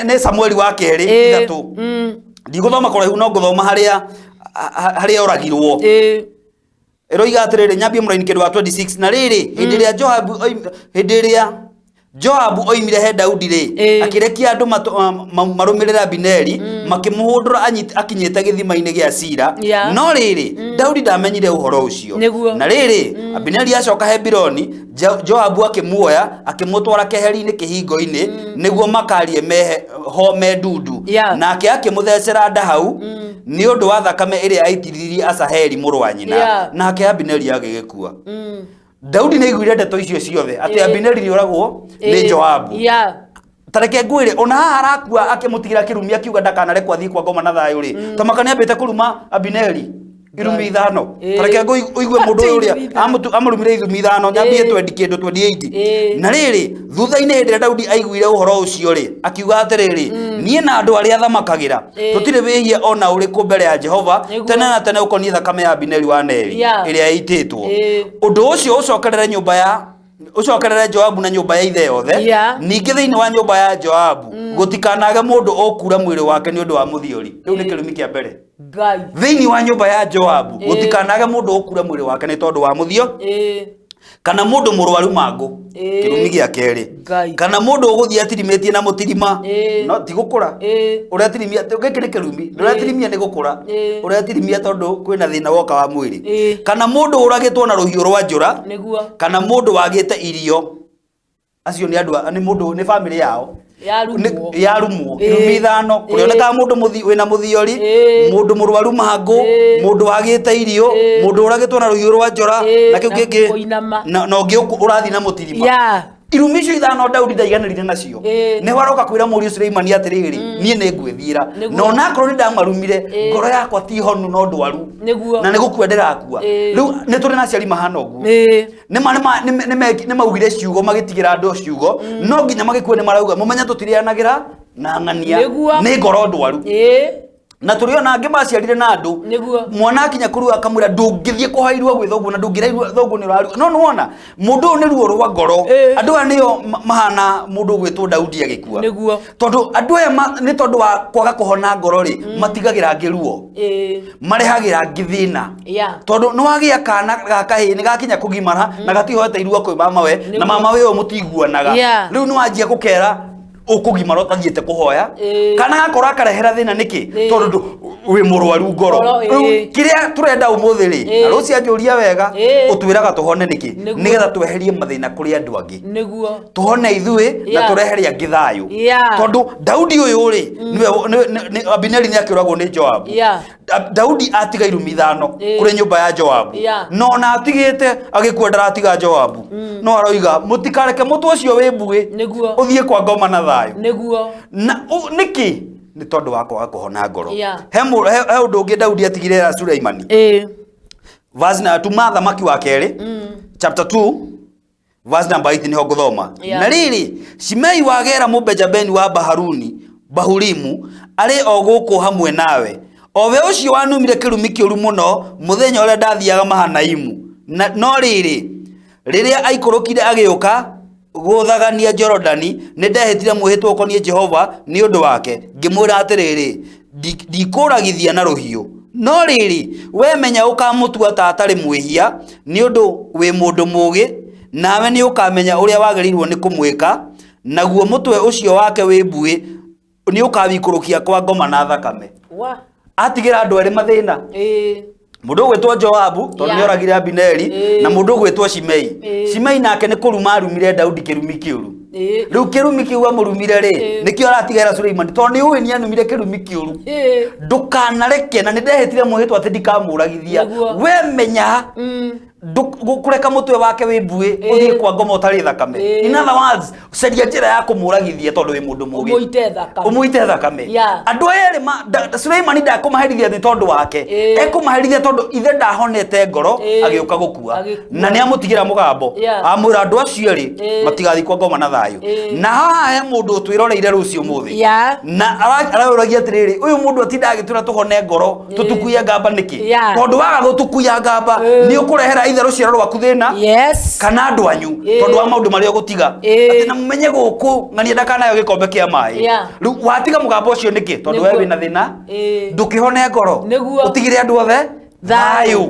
Nĩ Samueli wa kerĩ 3. Ndigũthoma kũraihu no ngũthoma harĩa oragirwo. Ĩroiga atĩrĩrĩ, nyambie mũraini kĩndũ wa 26, na rĩrĩ, hĩndĩ ĩrĩa Joabu hĩndĩ ĩrĩa Joabu oimire he Daudi rĩ, akĩrekia andũ marũmĩrĩre Abineri, makĩmũhũndũra akinyĩte gĩthima-inĩ gĩa Sira. No rĩrĩ, Daudi ndamenyire ũhoro ũcio. Na rĩrĩ, Abineri acoka Hebironi, Joabu akĩmuoya, akĩmũtwara keheri-inĩ kĩhingo-inĩ, nĩguo makarie ho me ndundu. Nake akĩmũthecera nda hau, nĩ ũndũ wa thakame ĩrĩa aitithirie Asaheli mũrũ wa nyina. Nake Abineri agĩgĩkua. Daudi nĩ aiguire ndeto icio ciothe atĩ Abineri nĩ oragwo nĩ Joabu. Ta reke ngwĩre, ona haha arakua akĩmũtigĩra kĩrumi akiuga ndakanarekwo athiĩ kwa ngoma na thayũ rĩ, ta maka nĩ ambĩte kũruma Abineri irumi 5. Ta reke ũigue mũndũ ũyũ ũrĩa amũrumire irumi 5, nyambie twendi kĩndũ 28. Na rĩrĩ, thutha-inĩ hĩndĩ ĩrĩa Daudi aiguire ũhoro ũcio rĩ, akiuga atĩrĩrĩ, niĩ na andũ arĩa thamakagĩra tũtirĩ wĩhia ona ũrĩkũ mbere ya Jehova tene na tene ũkoniĩ thakame ya Abineri wa Neri ĩrĩa ĩitĩtwo. Ũndũ ũcio ũcokerere nyũmba ya ũcokerere Joabu na nyũmba ya ithe yothe. Ningĩ thĩinĩ wa nyũmba ya Joabu gũtikanage mũndũ ũkura mwĩrĩ wake nĩ ũndũ wa mũthiori. Kĩu nĩ kĩrumi kĩa mbere. Ngai. Thĩinĩ wa nyũmba ya Joabu gũtikanage mũndũ ũkura mwĩrĩ wake nĩ tondũ wa mũthio. Kana mũndũ mũrwaru mangũ. Kĩrumi gĩa kerĩ. Kana mũndũ ũgũthiĩ atirimĩtie na mũtirima. No ti gũkũra. Ũrĩa atirimia, gĩkĩ nĩ kĩrumi. Ũrĩa atirimia nĩ gũkũra. Ũrĩa atirimia tondũ kwĩna thĩna woka wa mwĩrĩ. Kana mũndũ ũragĩtwo na rũhiũ rwa njora. Kana mũndũ wagĩte irio. Acio nĩ andũ a, nĩ mũndũ, nĩ family yao. Yarumwo. Yarumwo. Ĩĩ. Irumi ithano kũrĩonekaga mũndũ wĩna mũthiori, Ĩĩ. mũndũ mũrwaru mangũ, Ĩĩ. mũndũ wagĩte irio, Ĩĩ. mũndũ ũragĩtwo na rũhiũ rwa njora, Ĩĩ, na kĩu na kĩngĩ kũinama. na ũngĩ ũrathiĩ na mũtirima. Yeah. Irumi icio ithano Daudi ndaiganĩrire nacio. Ĩĩ. Nĩho aroka kwĩra mũriũ Suleimani atĩrĩrĩ, niĩ nĩ ngwĩthiĩra, Nĩguo. na onakorwo nĩ ndamarumire, Ĩĩ. ngoro yakwa ti honu no ndwaru, Nĩguo. na nĩ gũkua ndĩrakua. Ĩĩ. Rĩu nĩ tũrĩ na aciari mahana ũguo. Ĩĩ. Nĩ maugire ciugo, magĩtigĩra andũ ciugo, no nginya magĩkue nĩ marauga mũmenye tũtirĩanagĩra na ng'ania, Nĩguo. nĩ ngoro ndwaru. Ĩĩ. Na tũrĩ ona angĩ maciarire na andũ, Nĩguo. mwana akinya kũrua akamwĩra ndũngĩthiĩ kũhairwo gwĩ thoguo na ndũngĩrairwo thoguo nĩ ũrarua. No nĩwona mũndũ ũyũ nĩ ruo rwa ngoro. Ĩĩ. Andũ aya nĩo mahana mũndũ ũgwĩtwo Daudi agĩkua. Nĩguo. Tondũ andũ aya nĩ tondũ wa kwaga kũhona ngoro rĩ, matigagĩra angĩ ruo, Ĩĩ. marehagĩra angĩ thĩna. Yeah. Tondũ nĩ wagĩa kana ga kahĩĩ nĩ gakinya kũgimara na gatihoete irua kwĩ mamawe, na Nĩguo. mamawe ũyũ mũtiguanaga. Yeah. Rĩu nĩ wanjia gũkera ũkũgimara ũtathiĩte kũhoya, Ĩĩ. kana gakorwo akarehera thĩna nĩkĩ? Ĩĩ. Tondũ wĩ mũrwaru ngoro. Ngoro, ĩĩ. Rĩu kĩrĩa tũrenda ũmũthĩ rĩ, Ĩĩ. na rũciũ anjũria wega, Ĩĩ. ũtwĩraga tũhone nĩkĩ? Nĩguo. Nĩgetha tweherie mathĩna kũrĩ andũ angĩ, Nĩguo. tũhone ithuĩ na Yeah. tũrehere angĩ thayũ. Yeah. Tondũ Daudi ũyũ rĩ, nĩwe Abineri nĩ akĩũragwo nĩ Joabu. Yeah. Daudi atiga irumi ithano Ĩĩ. kũrĩ nyũmba ya Joabu. Yeah. No ona atigĩte agĩkua ndaratiga Joabu, no aroiga mũtikareke mũtwe ũcio wĩ mbuĩ Nĩguo. ũthiĩ kwa ngoma na thayũ. Nĩguo. Na nĩkĩ? Nĩ tondũ wa kwaga kũhona ngoro. Yeah. He ũndũ ũngĩ Daudi atigire ya Suleimani. Ĩĩ. Verse na tuma thamaki wa kerĩ, chapter 2 verse number 8 nĩho ngũthoma. Yeah. Na rĩrĩ, Shimei wa Gera Mũbenjamini wa Baharuni Bahurimu arĩ o gũkũ hamwe nawe, o we ũcio wanumire kĩrumi kĩũru mũno mũthenya ũrĩa ndathiaga Mahanaimu. Na, no rĩrĩ, rĩrĩa aikũrũkire agĩũka gũthagania Jorodani, nĩ ndehĩtire mwĩhĩtwa ũkoniĩ Jehova nĩ ũndũ wake, ngĩmwĩra atĩrĩrĩ, ndikũragithia na rũhiũ. No rĩrĩ, we menya ũkamũtua ta atarĩ mwĩhia, nĩ ũndũ wĩ mũndũ mũũgĩ, nawe nĩ ũkamenya ũrĩa wagĩrĩirwo nĩ kũmwĩka, naguo mũtwe ũcio wake wĩ mbuĩ nĩ ũkawikũrũkia kwa ngoma na thakame. Wa. Atigĩra andũ erĩ mathĩna. Ĩĩ. Mũndũ ũgwĩtwo Joabu tondũ Yeah. nĩ oragire Abineri, Ĩĩ. na mũndũ ũgwĩtwo Shimei. Ĩĩ. Shimei nake nĩ kũruma arumire Daudi kĩrumi kĩũru. Ĩĩ. Rĩu kĩrumi kĩu amũrumire rĩ, Ĩĩ. nĩkĩo aratigĩra Suleimani tondũ nĩ ũĩ nĩ anumire kĩrumi kĩũru. Ĩĩ. Ndũkanareke, na nĩ ndehĩtire mwĩhĩtwa atĩ ndikamũragithia. Nĩguo. We menya kũreka mũtwe wake wĩ mbuĩ Ĩĩ. ũthiĩ kwa ngoma ũtarĩ thakame. Ĩĩ. In other words, caria njĩra ya kũmũragithia tondũ wĩ mũndũ mũũgĩ. Ũmũite thakame. Ũmũite thakame. Yeah. Andũ aya erĩ Suleimani ndakũmaherithia nĩ tondũ wake. Ĩĩ. Ekũmaherithia tondũ ithe ndahonete ngoro Ĩĩ. agĩũka gũkua. Agĩkua. Na nĩ amũtigĩra mũgambo. Yeah. Amwĩra andũ acio erĩ Ĩĩ. matigathiĩ kwa ngoma na thayũ. Ĩĩ. Na haha he mũndũ ũtwĩroreire rũciũ ũmũthĩ. Yeah. Na arayũragia atĩrĩrĩ, ũyũ mũndũ atinda agĩtwĩra tũhone ngoro, tũtukuye ngamba nĩkĩ? Yeah. Tondũ waga gũtukuya ngamba Ĩĩ. nĩ ũkũrehera ithe rũciaro rwaku thĩna, Yes. kana andũ anyu, Ĩĩ. tondũ wa maũndũ marĩa ũgũtiga. Ĩĩ. Atĩ na mũmenye gũkũ ng'ania ndakanayo gĩkombe kĩa maĩ. Yeah. Rĩu watiga mũgambo ũcio nĩkĩ? Tondũ we Nĩguo. wĩna thĩna, Ĩĩ. ndũkĩhone ngoro, Nĩguo. ũtigĩre andũ othe Thayũ. thayũ.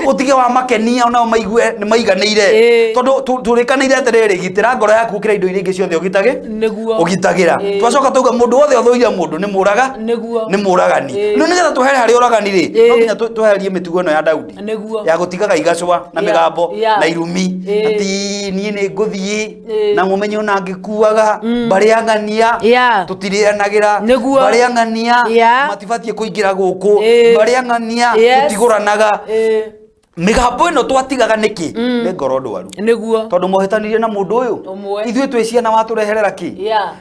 Ũtige wa makenia onao maigue nĩ maiganĩire. Ĩĩ. Tondũ tũrĩkanĩire atĩrĩrĩ, gitĩra ngoro yaku gũkĩra indo iria ingĩ ciothe ũgitagĩ Nĩguo. ũgitagĩra. Ĩĩ. Twacoka tauga mũndũ wothe ũthũire mũndũ nĩ mũraga, Nĩguo. nĩ mũragani. Ĩĩ. Rĩu nĩgetha twehere harĩ ũragani rĩ, Ĩĩ. no nginya tweherie mĩtugo ĩno ya Daudi. Nĩguo. Ya gũtigaga igacũa na Yeah. mĩgambo Yeah. na irumi. Ĩĩ. Atĩ niĩ nĩ ngũthiĩ Ĩĩ. na mũmenye ona ngĩkuaga mbarĩ ya ng'ania Yeah. tũtirĩanagĩra, Nĩguo. mbarĩ ya ng'ania Yeah. matibatiĩ kũingĩra gũkũ, Ĩĩ. mbarĩ ya ng'ania Yes. tũtigũranaga. Ĩĩ. Mĩgambo ĩno twatigaga nĩkĩ? Nĩ ngoro ndwaru. Nĩguo. Tondũ mohĩtanirie na mũndũ ũyũ. Ũmwe. Ithuĩ twĩ ciana watũreherera kĩ? Yeah.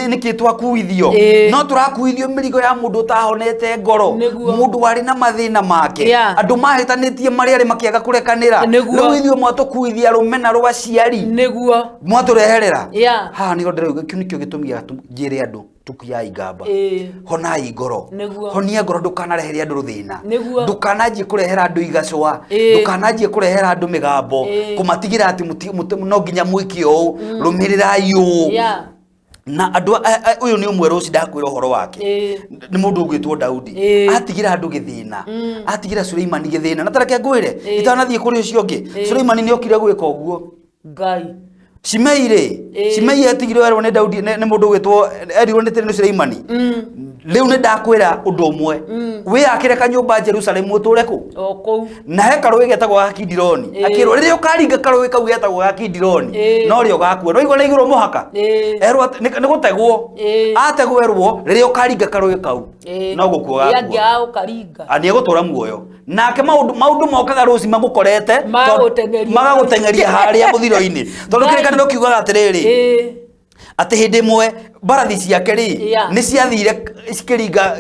Nĩkĩ twakuithio? Ĩĩ. No tũrakuithio mĩrigo ya mũndũ ũtahonete ngoro. Nĩguo. Mũndũ warĩ na mathĩna make. Yeah. Andũ mahĩtanĩtie marĩa arĩ makĩaga kũrekanĩra. Nĩguo. Rĩu ithuĩ mwatũkuithia rũmena rwa aciari. Nĩguo. Mwatũreherera. Yeah. Haha nĩho ndĩrauga kĩu nĩkĩo gĩtũmi gĩa njĩre andũ tukuyai ngamba. Ĩĩ. Honai ngoro. Nĩguo. Honia ngoro ndũkanarehere andũ rũthĩna. Nĩguo. Ndũkananjie kũrehera andũ igacũa. Ĩĩ. Ndũkananjie kũrehera andũ mĩgambo. Ĩĩ. Kũmatigĩra atĩ no nginya mwĩke ũũ. Rũmĩrĩrai ũũ. Yeah. Na andũ ũyũ nĩ ũmwe rũci ndakwĩra ũhoro wake. Ĩĩ. Nĩ mũndũ ũgwĩtwo Daudi. Ĩĩ. Atigĩra andũ gĩthĩna. Atigĩra Suleimani gĩthĩna. Na tareke ngwĩre, Ĩĩ. itanathiĩ kũrĩ ũcio ũngĩ. Ĩĩ. Suleimani nĩ okire gwĩka ũguo. Ngai. Shimei rĩ, Shimei etigirwo erwo nĩ Daudi nĩ mũndũ ũgwĩtwo, erirwo nĩ nĩ Suleimani, rĩu nĩ ndakwĩra ũndũ ũmwe, wĩyakĩre kanyũmba Jerusalemu ũtũre kũ O kũu. Na he karũĩ getagwo ga Kidironi. Akĩrwo rĩrĩa ũkaringa karũĩ kau getagwo ga Kidironi, no rĩo gakua no igua na igũrũ mũhaka. Erwo atĩ nĩ gũtegwo. Ategwo erwo rĩrĩa ũkaringa karũĩ kau, no gũkua gakua. Angĩaga gũkaringa, Nĩ egũtũra muoyo nake. Maũndũ mokaga rũci magũkorete. Magagũteng'eria. Magagũteng'eria harĩa mũthiro-inĩ, tondũ Ngai. Kĩrĩkanĩro kiugaga atĩrĩrĩ, atĩ hĩndĩ ĩmwe mbarathi ciake rĩ, nĩ ciathire cikĩringa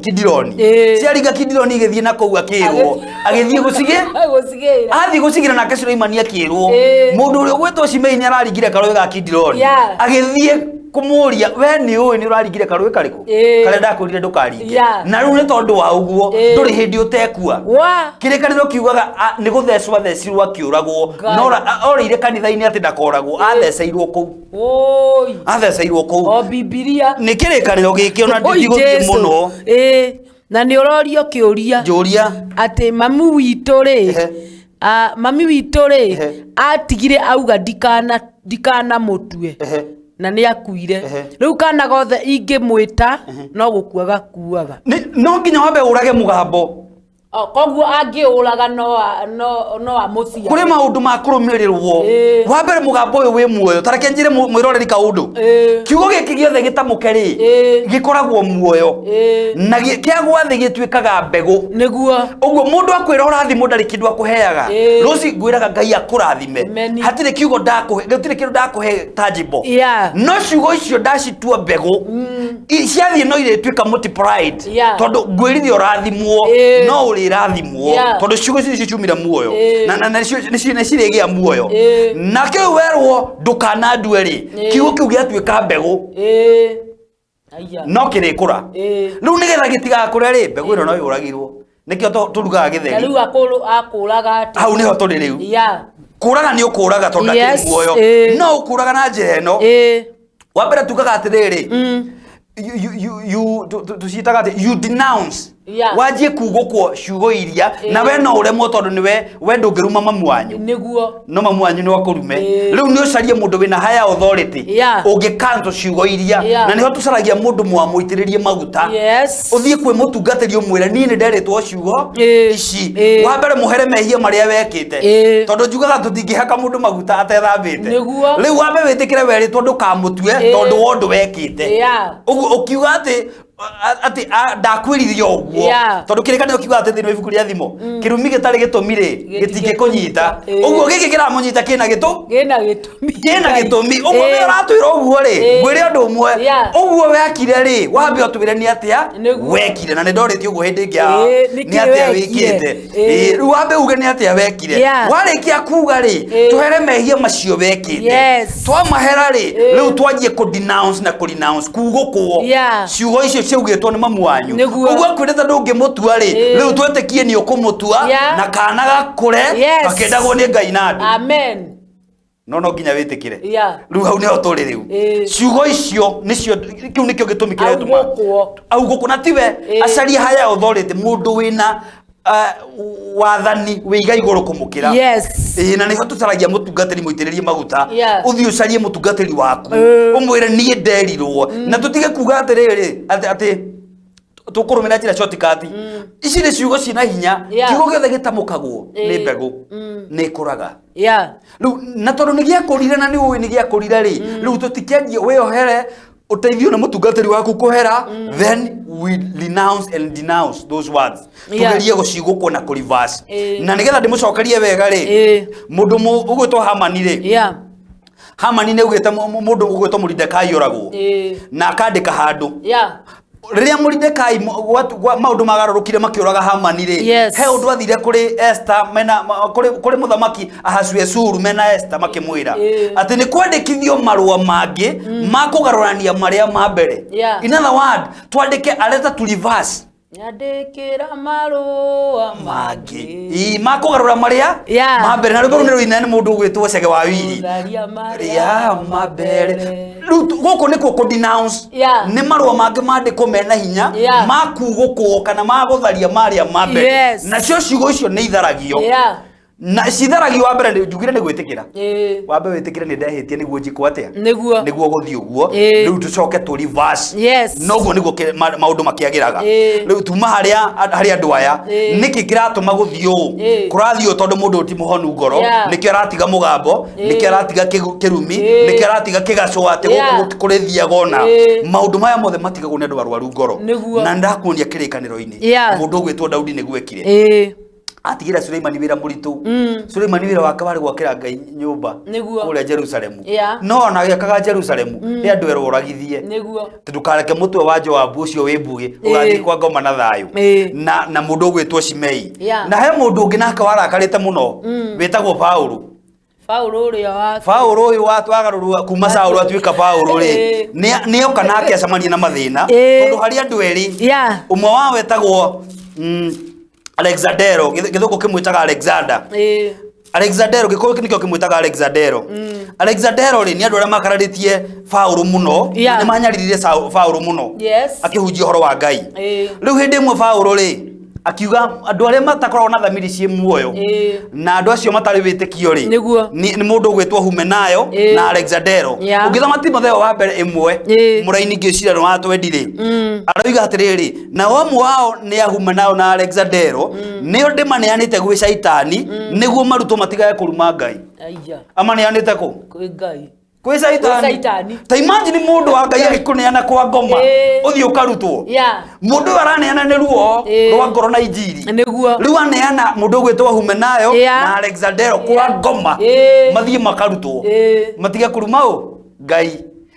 Kidironi. Ciaringa Kidironi igĩthiĩ na kũu, akĩrwo agĩthiĩ gũcigĩ Gũcigĩra. Athiĩ gũcigĩra nake Suleimani akĩrwo, mũndũ ũrĩa ũgwĩtwo Shimei nĩ araringire karũĩ ga Kidironi. Agĩthiĩ kũmũria, we nĩ ũĩ nĩ ũraringire karũĩ karĩkũ, karĩa ndakwĩrire ndũkaringe? Na rĩu nĩ tondũ wa ũguo, ndũrĩ hĩndĩ ũtekua. Wa Kĩrĩkanĩro kiugaga nĩ gũthecwo athecirwo akĩũragwo. Ngai. No orĩire kanitha-inĩ atĩ ndakoragwo, atheceirwo kũu. Woi. Atheceirwo kũu. O Bibilia. Nĩ kĩrĩkanĩro gĩkĩ ona Oi, ndigũthiĩ Jesu. mũno. Na nĩ ũrorio kĩũria Njũria. Atĩ mami witũ rĩ, mami witũ rĩ, atigire auga ndikana mũtue, na nĩ akuire. Rĩu kana gothe ingĩmwĩta no gũkua gakuaga. No nginya wambe ũrage mũgambo. O, koguo angĩũraga no amũciare. Kũrĩ maũndũ ma kũrũmĩrĩrwo. Wa mbere, mũgambo ũyũ wĩ muoyo. Ta reke njĩre mwĩroreri kaũndũ. Kiugo gĩkĩ gĩothe gĩtamũke rĩ, gĩkoragwo muoyo, na kĩagwa thĩ gĩtuĩkaga mbegũ. Ũguo mũndũ akwĩra ũrathimwo, ndarĩ kĩndũ akũheaga. Rũci ngwĩraga Ngai akũrathime. Amen. Hatirĩ kiugo ndakũhe, gũtirĩ kĩndũ ndakũhe tangible. No ciugo icio ndacitua mbegũ, ciathiĩ no irĩtuĩka multiplied. Tondũ ngwĩrire ũrathimwo, no ũrĩrathimwo, tondũ ciugo icio nĩcio ciumire muoyo, na nĩ cirĩgĩa muoyo. Na kĩu werwo ndũkanandue rĩ, kiugo kĩu gĩatuĩka mbegũ. Aya. No kĩrĩkũra. Rĩu nĩgetha gĩtigakũre rĩ, mbegũ ĩno no yũragirwo, nĩkĩo tũrugaga Na gĩtheri. rĩu akũraga atĩ Hau nĩho tũrĩ rĩu. Kũraga nĩ ũkũraga tondũ ndakĩrĩ muoyo. No ũkũraga na njĩra ĩno. Wa mbere tugaga atĩrĩrĩ, you tuciĩtaga atĩ you denounce. Wanjie kugũkwo ciugo iria na we no ũremwo, tondũ nĩwe we ndũngĩruma mamu wanyu. No mamu wanyu nĩ akũrume. Rĩu nĩ ũcarie mũndũ wĩna higher authority ũngĩ cancel ciugo iria. Na nĩho tũcaragia mũndũ mwamũitĩrĩrie maguta. Ũthiĩ kwĩ mũtungatĩri ũmwĩre, niĩ nĩ nderĩtwo ciugo ici. Wa mbere mũhere mehia marĩa wekĩte, tondũ njugaga tũtingĩhaka mũndũ maguta atethambĩte. Rĩu wambe wĩtĩkĩre werĩtwo ndũkamũtue, tondũ wa ũndũ wekĩte. Ũguo ũkiuga atĩ ndakwĩrire ũguo, tondũ kĩrĩkanĩro kiugaga atĩ thĩinĩ wa ibuku rĩa Thimo, kĩrumi gĩtarĩ gĩtũmi rĩ, gĩtingĩkũnyita. Ũguo gĩkĩ kĩramũnyita kĩna gĩtũ Gĩna gĩtũmi. Kĩna gĩtũmi. Ũguo we ũratwĩra ũguo rĩ, ngwĩre ũndũ ũmwe. Ũguo wekire rĩ, wambe ũtwĩre nĩ atĩa wekire, na nĩ ndorĩtie ũguo hĩndĩ ĩngĩ Nĩkĩ nĩ atĩa wekire? wĩkĩte. Rĩu wambe uge nĩ atĩa wekire. Warĩkia kuga rĩ, tũhere mehia macio wekĩte. Twamahera rĩ, rĩu twanjie kũ denounce na kũ renounce kugũkwo ciugo icio ciaugĩtwo nĩ mamu wanyu. Ũguo akwĩrĩte ndũngĩmũtua rĩ, rĩu twĩtĩkie nĩ ũkũmũtua, na kana gakũre gakĩendagwo nĩ Ngai na andũ. Amen. No nginya wĩtĩkĩre. Rĩu hau nĩho tũrĩ rĩu. Ciugo icio nĩcio, kĩu nĩkĩo gĩtũmi kĩrĩa gĩtũmaga Augũkwo. Augũkwo na tiwe. Acarie higher authority, mũndũ wĩna wathani wĩiga igũrũ kũmũkĩra. Ĩĩ, na nĩho tũcaragia mũtungatĩri mũitĩrĩrie maguta. Ũthiĩ ũcarie mũtungatĩri waku, ũmwĩre niĩ nderirwo, na tũtige kuga atĩrĩrĩ atĩ tũkũrũmĩra njĩra shortcut. Ici nĩ ciugo ciĩna hinya. Kiugo gĩothe gĩtamũkagwo nĩ mbegũ, nĩ ĩkũraga. Rĩu na tondũ nĩ gĩakũrire na nĩ ũĩ nĩ gĩakũrire rĩ, rĩu tũtikĩanjie wĩohere, ũteithio nĩ mũtungatĩri waku kũhera, then we renounce and denounce those words. Tũgerie gũcigũkwo na kũ reverse. Na nĩgetha ndĩmũcokerie wega rĩ, mũndũ ũgwĩtwo Hamani rĩ, Hamani nĩ augĩte mũndũ ũgwĩtwo Mũridekai oragwo, na akandĩka handũ. Rĩrĩa Mũridekai maũndũ magarũrũkire makĩũraga Hamani rĩ, he ũndũ athire kũrĩ Esther mena kũrĩ mũthamaki Ahasuerus mena Esther, makĩmwĩra atĩ nĩ kwandĩkithio marũa mangĩ ma kũgarũrania marĩa ma mbere. In other word, twandĩke a letter to reverse. Nyandĩkĩra marũa mangĩ. Ĩ, ma kũgarũra marĩa ma mbere. Na rwĩmbo rũu nĩ rũine nĩ mũndũ ũgwĩtwo Cege wa Wiri. Gũtharia marĩa rĩa ma mbere. Rĩu gũkũ nĩkuo kũ denounce. Nĩ marũa mangĩ mandĩkwo mena hinya ma kugũkwo kana ma gũtharia marĩa ma mbere. Nacio ciugo icio nĩ itharagio. Na citharagio wa mbere njugire nĩ gwĩtĩkĩra. Ĩĩ. Wambe wĩtĩkĩre nĩ ndehĩtie nĩguo njĩkwo atĩa? Nĩguo. Nĩguo gũthiĩ ũguo. Ĩĩ. Rĩu tũcoke tũ reverse. Yes. Noguo nĩguo maũndũ makĩagĩraga. Ĩĩ. Rĩu tuma harĩa harĩ andũ aya. Ĩĩ. Nĩkĩ kĩratũma gũthiĩ ũũ? Ĩĩ. Kũrathiĩ ũũ tondũ mũndũ ti mũhonu ngoro. Yeah. Nĩkĩo aratiga mũgambo, Ĩĩ. nĩkĩo aratiga kĩrumi, Ĩĩ. nĩkĩo aratiga kĩgacũa atĩ Yeah. gũkũ kũrĩthiaga ona. Ĩĩ. Maũndũ maya mothe matigagwo nĩ andũ arwaru ngoro. Nĩguo. Na ndakuonia kĩrĩkanĩro-inĩ. Yeah. Mũndũ ũgwĩtwo Daudi nĩguo ekire. Ĩĩ. Atigĩra Suleimani wĩra mũritũ. Suleimani wĩra wake warĩ gwakĩra Ngai nyũmba Nĩguo. kũrĩa Jerusalemu. Yeah. No ona agĩakaga Jerusalemu nĩ andũ erwo oragithie. Nĩguo. Atĩ ndũkareke mũtwe wa Joabu ũcio wĩ mbuĩ ũgathiĩ kwa ngoma na thayũ. Ĩĩ. Na mũndũ ũgwĩtwo Shimei. Yeah. Na he mũndũ ũngĩ nake warakarĩte mũno wĩtagwo Paũlũ. Paũlũ ũrĩa wa Paũlũ ũyũ wagarũrwo kuma Saũlũ atuĩka Paũlũ rĩ, nĩoka nake acemania na mathĩna Ĩĩ. tondũ harĩ andũ erĩ. Yeah. Ũmwe wao wetagwo Alexandero, gĩthũngũ kĩmwĩtaga Alexander. Ĩĩ. Alexandero gĩkũyũ nĩkĩo kĩmwĩtaga Alexandero. Alexandero rĩ nĩ andũ arĩa makararĩtie Paũlũ mũno, Yeah. nĩ manyaririre Paũlũ mũno. Yes. Akĩhunjia ũhoro wa Ngai. Ĩĩ. Rĩu hĩndĩ ĩmwe Paũlũ rĩ akiuga andũ arĩa matakoragwo na thamiri ciĩ muoyo Ĩĩ. na andũ acio matarĩ wĩtĩkio rĩ Nĩguo. nĩ mũndũ ũgwĩtwo Humenayo Ĩĩ. na Alexandero. Yeah. Ũngĩthoma Timotheo wa mbere ĩmwe Ĩĩ. mũraini ngĩciria nĩ wa twendi rĩ aroiga atĩrĩrĩ, nao amwe ao nĩ a Humenayo na Alexandero nĩo ndĩmaneanĩte gwĩ Caitani nĩguo marutwo matigage kũruma Ngai. Aya. Amaneanĩte kũ? Kwĩ Ngai. Kwĩ Caitani. Kwĩ Caitani. Ta imagine mũndũ wa Ngai agĩkũneana kwa ngoma Ĩĩ. ũthiĩ ũkarutwo. Yeah. Mũndũ ũyũ araneana nĩ ruo Ĩĩ. rwa ngoro na injiri. Nĩguo. Rĩu aneana mũndũ ũgwĩtwo Humenayo Yeah. na Alexandero kwa Yeah. ngoma Ĩĩ. mathiĩ makarutwo. Ĩĩ. Matige kũruma ũ Ngai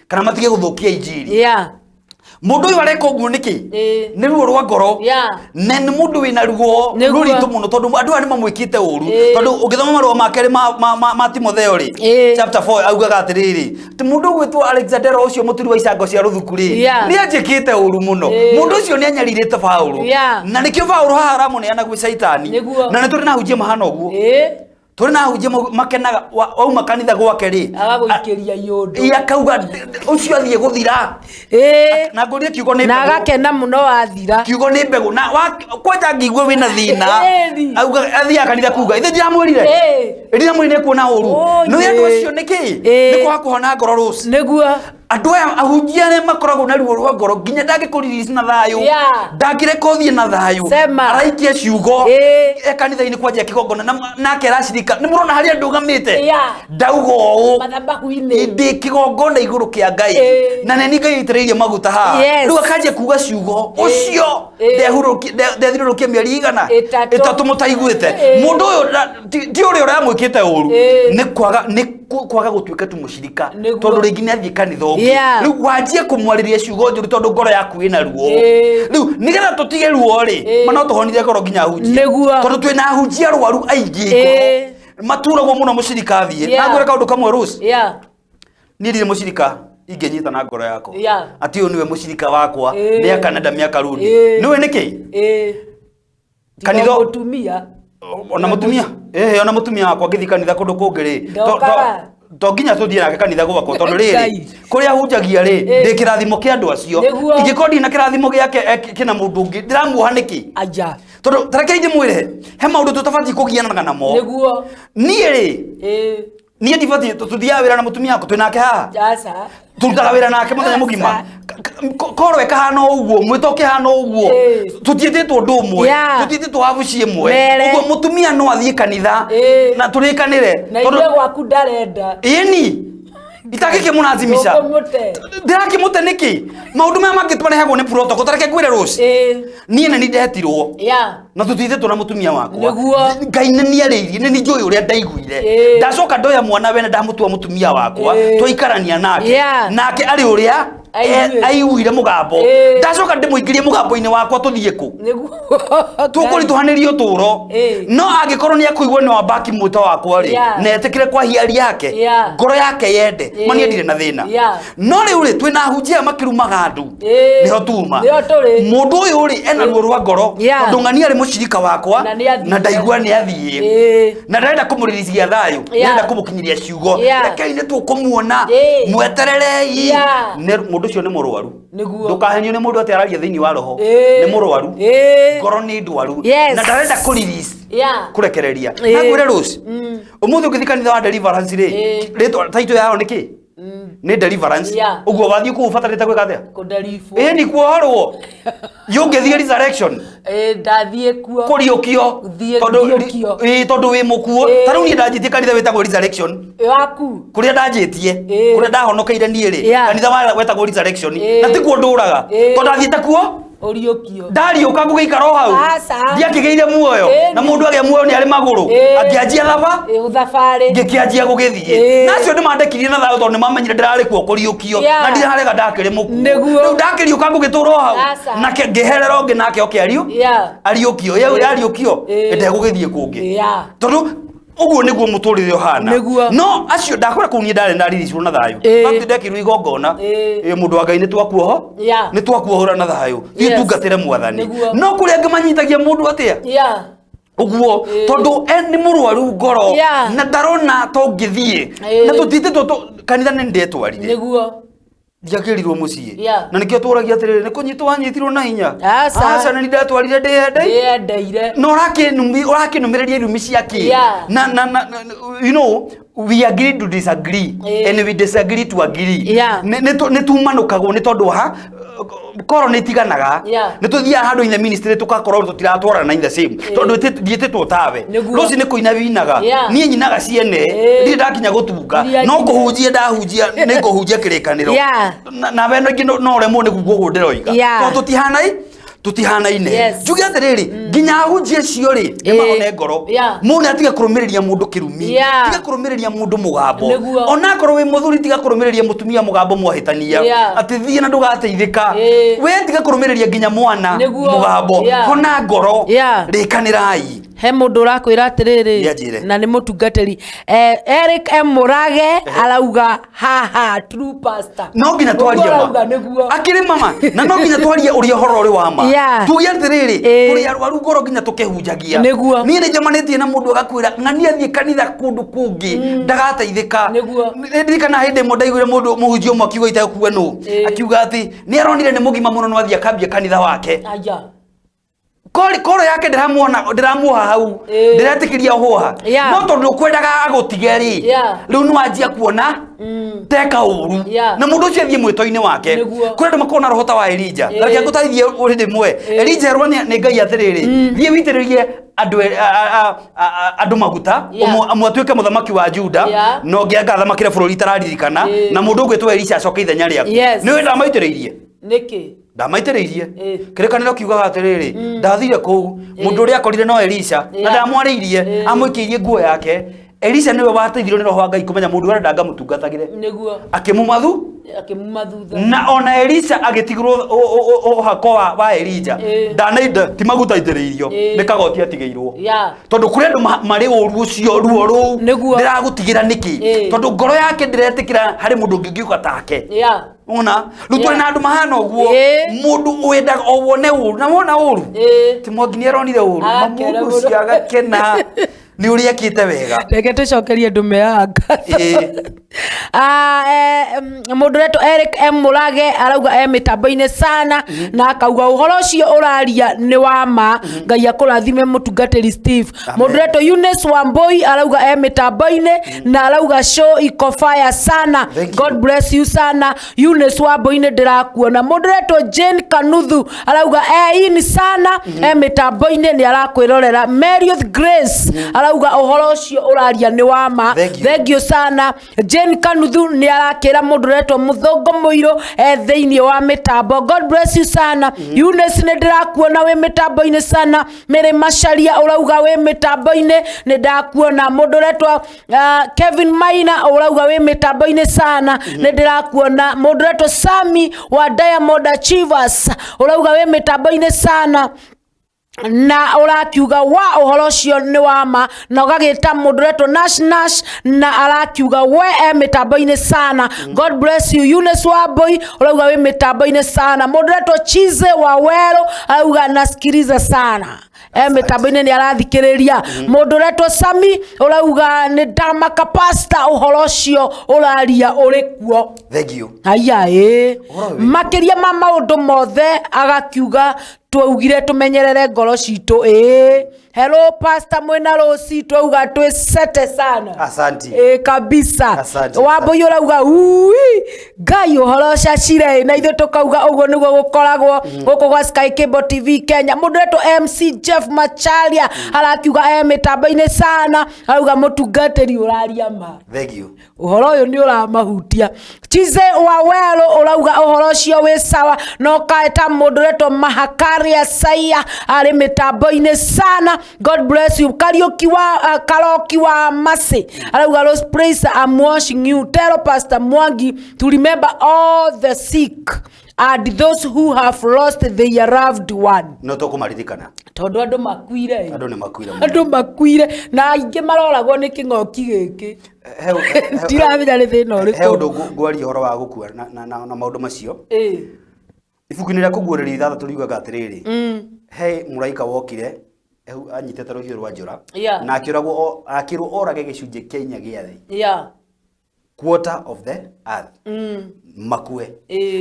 kana matige gũthũkia injiri. Yeah. Mũndũ ũyũ areka ũguo nĩkĩ? Ĩĩ. Nĩ ruo rwa ngoro. Yeah. Na nĩ mũndũ wĩna ruo Nĩguo. rũritũ mũno tondũ andũ aya nĩ mamwĩkĩte ũru. Ĩĩ. Tondũ ũngĩthoma marũa ma kerĩ ma Timotheo rĩ, Ĩĩ. chapter 4 augaga atĩrĩrĩ, atĩ mũndũ ũgwĩtwo Alexandero ũcio mũturi wa icango cia rũthuku rĩ, Yeah. nĩ anjĩkĩte ũru mũno. Ĩĩ. Mũndũ ũcio nĩ anyarirĩte Paũlũ. Yeah. Na nĩkĩo Paũlũ haha aramũneana gwĩ Caitani. Nĩguo. Na nĩ tũrĩ na ahunjia mahana ũguo. Ĩĩ. Tũrĩ na ahunjia makenaga wauma kanitha gwake rĩ, Agagũikĩria iũndũ. Ĩ, akauga ũcio athiĩ gũthira. Ĩĩ. Na ngũrie kiugo nĩ Na mbegũ. agakena mũno wathira. Kiugo nĩ mbegũ na kwanja ngĩigua wĩna thĩna. Ĩni. Auga athiaga kanitha kuga ithe ndiramwĩrire. Ĩĩ. Ndiramwĩrire nĩkuona ũru. Ũ, Nĩ andũ ĩĩ. acio nĩkĩ? Ĩĩ. Nĩ kwaga kũhona ngoro rũci. Nĩguo. Andũ aya ahunjia arĩa makoragwo na ruo rwa ngoro nginya ndangĩkũririsi na thayũ. Yeah. Ndangĩreka ũthiĩ na thayũ. Sema. Araikia ciugo. Ĩĩ. E kanitha-inĩ kwanja kĩgongona nake aracirika. Nĩ mũrona harĩa ndũgamĩte? Yeah. Ndauga ũũ. Mathabahu-inĩ. Ndĩ kĩgongona igũrũ kĩa Ngai. Ĩĩ. Na nĩ Ngai aitĩrĩirie maguta haha. Yes. Rĩu akanjia kuga ciugo. Ũcio Ĩĩ. ndethiũrũrũkia mĩeri igana Ĩtatũ. ĩtatũ mũtaiguĩte. Ĩĩ. Mũndũ ũyũ ti ũrĩa ũramwĩkĩte ũru. Ĩĩ. Nĩ kwaga gũtuĩka tu mũcirika. Nĩguo. Tondũ rĩngĩ nĩ athiĩ kanitha ũngĩ. Yeah. Rĩu wanjie kũmwarĩria ciugo njũru tondũ ngoro yaku ĩna ruo. Ĩĩ. Rĩu nĩgetha tũtige ruo rĩ, Ĩĩ. ma no tũhonire ngoro nginya ahunjia. Nĩguo. Tondũ twĩna ahunjia arwaru aingĩ ngoro. Ĩĩ. Maturagwo mũno mũcirika athiĩ. Yeah. Na ngwĩre kaũndũ kamwe Rose. Yeah. Niĩ ndirĩ mũcirika ingĩnyita na ngoro yakwa. Yeah. Atĩ ũyũ nĩwe mũcirika wakwa Ĩĩ. mĩaka nenda mĩaka rudi. Ĩĩ. Nĩũĩ nĩkĩ? Ĩĩ. Kanitha Mũtumia. ona mũtumia. Ona mũtumia wakwa ngĩthiĩ kanitha kũndũ kũngĩ rĩ. Ndokaga. To nginya tũthiĩ nake kanitha gwakwa tondũ rĩrĩ Ngai. kũrĩa hunjagia rĩ Ĩĩ. ndĩ kĩrathimo kĩa andũ acio. Nĩguo. Ingĩkorwo ndirĩ na kĩrathimo gĩake kĩna mũndũ ũngĩ ndĩramuoha nĩkĩ? Aja. Tondũ ta reke ndĩmwĩre he maũndũ tũtabatiĩ kũgianaga namo. Nĩguo. Niĩ rĩ Ĩĩ. niĩ ndibatiĩ tũthiaga wĩra na mũtumia wakwa twĩ nake haha. Aca. Tũrutaga wĩra nake mũthenya mũgima. Korwo ĩkahana ũguo mwĩto ũkĩhana ũguo Ĩĩ. tũtiĩtĩtwo ũndũ ũmwe Yeah. tũtiĩtĩtwo wabuci ĩmwe Mere. ũguo mũtumia no athiĩ kanitha Ĩĩ. na tũrĩkanĩre Na ithuĩ gwaku ndarenda. ĩni itangĩkĩmũrathimisha Ndũkũmũte. ndĩrakĩmũte nĩkĩ maũndũ maya mangĩ twarehagwo nĩ protocol tareke ngwĩre Rose Ĩĩ. niĩ nĩ ndetirwo Yeah. na tũtithĩtwo na mũtumia wakwa Nĩguo. Ngai nĩ niarĩirie nĩ njũĩ ũrĩa ndaiguire Ĩĩ. ndacoka ndoya mwana wene ndamũtua mũtumia wakwa Ĩĩ. twaikarania nake Yeah. nake arĩ ũrĩa Aiguĩte. aiguire mũgambo Ĩĩ. ndacoka ndĩmũingĩrie mũgambo-inĩ wakwa tũthiĩ kũ Nĩguo. tũkũritũhanĩria ũtũũro Ĩĩ. no angĩkorwo nĩ akũigua nĩ wamba akĩmwĩta wakwa rĩ Yeah. na etĩkĩre kwa hiari yake Yeah. ngoro yake yende Ĩĩ. ma niĩ ndirĩ na thĩna Yeah. no rĩu rĩ twĩna ahunjia aya makĩrumaga andũ Ĩĩ. nĩho tuma Nĩho tũrĩ. mũndũ ũyũ rĩ ena ruo rwa ngoro Yeah. tondũ ng'ania arĩ mũcirika wakwa Na nĩ athiĩ. na ndaigua nĩ athiĩ Ĩĩ. na ndarenda kũmũriricia thayũ Yeah. ndarenda kũmũkinyĩria ciugo Yeah. rekei nĩ tũkũmuona Ĩĩ. mwetererei Yeah. Mũndũ ũcio nĩ mũrwaru Nĩguo. ndũkahenio nĩ mũndũ atĩ araria thĩinĩ wa roho Ĩĩ. nĩ mũrwaru Ĩĩ. ngoro nĩ ndwaru Yes. na ndarenda kũ release Kũrekereria. Na ngwĩre Rose, ũmũthĩ ũngĩthiĩ kanitha wa deliverance rĩ, rĩtwa title yao nĩ kĩ? Nĩ deliverance. Ũguo wathiĩ kũu ũbatarĩte gwĩka atĩa? Kũnderibwo. Ĩ ni kuohorwo. Yũngĩthiĩ resurrection, Ĩĩ, ndathiĩ kuo. Kũriũkio. Thiĩ Tondũ ndiũkio. ĩ tondũ wĩ mũkuo. Ta rĩu niĩ ndanjĩtie kanitha wĩtagwo resurrection. Waku. Kũrĩa ndanjĩtie, kũrĩa ndahonokeire niĩ rĩ, kanitha wetagwo resurrection. Na tikuo ndũraga, tondũ ndathiĩte kuo Ũriũkio. Ndariũka ngũgĩikara o hau? Aca. Ndiakĩgĩire muoyo. Na mũndũ agĩa muoyo nĩ arĩ magũrũ. Akĩanjia thaba Ĩĩ, thabarĩ. Ngĩkĩanjia gũgĩthiĩ. Na acio nĩ mandekirie na thayũ tondũ nĩ mamenyire ndĩrarĩ kuo kũriũkio. Na ndirarega ndakĩrĩ mũkuũ. Rĩu ndakĩriũka ngũgĩtũra o hau? Nake ngĩherera ũngĩ nake oke ariũ ariũkio. Yariũkio ndegũgĩthiĩ kũngĩ, tondũ ũguo nĩguo mũtũrĩre ũhana. No acio ndakwĩra kũu niĩ ndarĩ ndariricirwo na thayũ. Fact, ndekirwo igongona. Ĩ, mũndũ wa Ngai, nĩ twakuoho nĩ twakuohora na thayũ, thiĩ tungatĩre Mwathani. No kũrĩa angĩ manyitagia mũndũ atĩa ũguo, tondũ nĩ mũrwaru ngoro na ndarona ta ũngĩthiĩ na tũtitĩtwo kanitha nĩ ndetwarire. Ndiakĩrirwo mũciĩ. Na nĩkĩo tũragia atĩrĩrĩ, nĩ kũnyitwo wanyitirwo na hinya? Aca. Aca, nĩ ndatwarire ndĩende. Ndĩyendeire. Na ũrakĩnumĩrĩria irumi ciake. Na we agree to disagree and we disagree to agree. Nĩ tumanũkagwo nĩ tondũ ha koro nĩ itiganaga. Nĩ tũthiaga handũ in the ministry tũgakorwo tũtiratwarana in the same, tondũ ndiĩtĩtwo tawe. Rũci nĩ kũina winaga. Niĩ nyinaga ciene. Ndirĩ ndakinya gũtunga. Iria No nginya. Kũhunjia ndahunjia nĩ kũhunjia kĩrĩkanĩro. Nawe no ingĩ no ũremwo nĩ kuga ũguo ndĩroiga, tondũ tũtihanaine. Njuge atĩrĩrĩ, nginya ahunjia acio rĩ, nĩ mahone ngoro. Mũndũ atige kũrũmĩrĩria mũndũ kĩrumi. Tiga kũrũmĩrĩria mũndũ mũgambo. Onakorwo wĩ mũthuri, tiga kũrũmĩrĩria mũtumia mũgambo mwahĩtania atĩ thiĩ na ndũgateithĩka. We tiga kũrũmĩrĩria nginya mwana mũgambo. Hona ngoro. Rĩkanĩrai. He mũndũ ũrakwĩra atĩrĩrĩ, Nĩanjĩre. na nĩ mũtungatĩri Eric M Mũrage, arauga haha true pastor. No nginya twarie Ũguo ma. arauga nĩguo. Akĩrĩ mama na no nginya twarie ũrĩa ũhoro ũrĩ wa ma. Tuge atĩrĩrĩ, tũrĩ arwaru ngoro nginya tũkĩhunjagia. Niĩ nĩ njemanĩtie na mũndũ agakwĩra ng'ania athiĩ kanitha kũndũ kũngĩ ndagateithĩka. Nĩ ndirikana hĩndĩ ĩmwe ndaiguire mũndũ mũhunjia ũmwe akiuga itegũkuga nũ, akiuga atĩ nĩ aronire nĩ mũgima mũno no athiĩ akambia kanitha wake. Aya. Koro yake ndĩramuona ndĩramuoha hau. Ndĩretĩkĩria ũhũha. No tondũ ũkwendaga agũtige rĩ, rĩu nĩ wanjia kuona teka ũru. Na mũndũ ũcio athiĩ mwĩto-inĩ wake. Kũrĩ andũ makoragwo na roho ta wa Elija. Na reke ngũtarithie hĩndĩ ĩmwe Elija erwo nĩ Ngai atĩrĩrĩ, thiĩ witĩrĩrie andũ andũ maguta, ũmwe atuĩke mũthamaki wa Juda na ũngĩ angathamakĩre bũrũri itararirikana, na mũndũ ũgwĩtwo Elisha acoke ithenya rĩaku. Nĩ ũĩ ndamaitĩrĩirie? Nĩkĩ? Ndamaitĩrĩirie. Kĩrĩkanĩro kiugaga atĩrĩrĩ, ndathire kũu, mũndũ ũrĩa akorire no Elisha na ndamwarĩirie, amũikĩirie nguo yake. Elisha nĩwe wateithirio nĩ roho wa Ngai kũmenya mũndũ ũrĩa ndangamũtungatagĩre. Akĩmuma Akĩmuma thutha. Na ona Elisha agĩtigĩrwo ũhako wa Elija. Ndanainda ti maguta aitĩrĩirio, nĩ kagoti atigĩirwo. Tondũ kũrĩ andũ marĩ ũru ũcio ruo rũu. Ndĩragũtigĩra nĩkĩ? Tondũ ngoro yake ndĩretĩkĩra harĩ mũndũ ũngĩ ũngĩũka take. Ona rĩu tũrĩ na andũ mahana ũguo. Mũndũ wendaga o wone ũru na wona ũru. Ti Mwangi nĩ aronire ũru na Agakena mũndũ mũno. ũcio agakena nĩ ũrĩa ekĩte wega. Reke tũcokerie ndume ya ngatho. Mũndũ ũretwo Eric M Mũrage arauga e mĩtambo-inĩ sana na akauga ũhoro ũcio ũraria nĩ wa ma. Ngai akũrathime mũtungatĩri Steve. Mũndũ ũretwo Eunice Wambui arauga e mĩtambo-inĩ na arauga show iko fire sana. Thank you. God bless you sana Eunice Wambui, nĩ ndĩrakuona. Mũndũ ũretwo Jane Kanuthu arauga e in sana, e mĩtambo-inĩ nĩ arakwĩrorera. Marriott Grace arauga ũhoro ũcio ũraria nĩ wa ma. Thank you. Thank you sana. Jane Kanuthu nĩ arakĩra mũndũ ũretwo Mũthũngũ Mũirũ e thĩinĩ wa mĩtambo. God bless you sana. Eunice, nĩ ndĩrakuona wĩ mĩtambo-inĩ sana. Mary Macharia ũrauga wĩ mĩtambo-inĩ, nĩ ndakuona. Mũndũ ũretwo Kevin Maina ũrauga wĩ mĩtambo-inĩ sana, nĩ ndĩrakuona. Mũndũ ũretwo Sami wa Diamond Achievers ũrauga wĩ mĩtambo-inĩ sana na ũrakiuga wa ũhoro ũcio nĩ wa ma, na ũgagĩta mũndũ ũretwo Nash Nash na arakiuga we e mĩtambo-inĩ sana. God bless you. Eunice Wambui ũrauga wĩ mĩtambo-inĩ sana. Mũndũ ũretwo Chize wa Werũ arauga nasikiliza sana, e mĩtambo-inĩ nĩ arathikĩrĩria. Mũndũ ũretwo Sami ũrauga nĩ ndamaka pasta, ũhoro ũcio ũraria ũrĩ kuo. Thank you. Aya ĩ Ũhoro wĩ makĩria ma maũndũ mothe agakiuga. Twaugire tũmenyerere ngoro citũ. Ĩĩ, hello pastor, mwĩna rũci twauga twĩ sete sana. Asanti. Ĩĩ kabisa. Asante. Wambũi ũrauga ui Ngai ũhoro ũcacire, na ithuĩ tũkauga ũguo nĩguo gũkoragwo gũkũ gwa Sky Cable TV Kenya. Mũndũ wetwo MC Jeff Macharia arakiuga e mĩtambo-inĩ sana, arauga mũtungatĩri ũraria ma. Thank you. Ũhoro ũyũ nĩ ũramahutia. Chize wa Werũ ũrauga ũhoro ũcio wĩ sawa, no kaeta mũndũ ũretwo Mahakaria Saia arĩ mĩtambo-inĩ sana. God bless you. Kariũki wa Karoki wa Masi arauga Rose Praise, I'm watching you. Tell Pastor Mwangi to remember all the sick and those who have lost their loved one. No tũkũmaririkana. Tondũ andũ makuire. Andũ nĩ makuire mũno. Andũ makuire na aingĩ maroragwo nĩ kĩng'oki gĩkĩ. Ndiramenya nĩ thĩna He ũrĩkũ. ũndũ ngwaria ũhoro wa gũkua na maũndũ macio. Ibuku-inĩ rĩa Kũguũrĩrio 6 riugaga atĩrĩrĩ, he mũraika wokire anyitĩte rũhiũ rwa njora, na akĩrwo orage gĩcunjĩ kĩa inya gĩa thĩ, quarter of the earth, makue.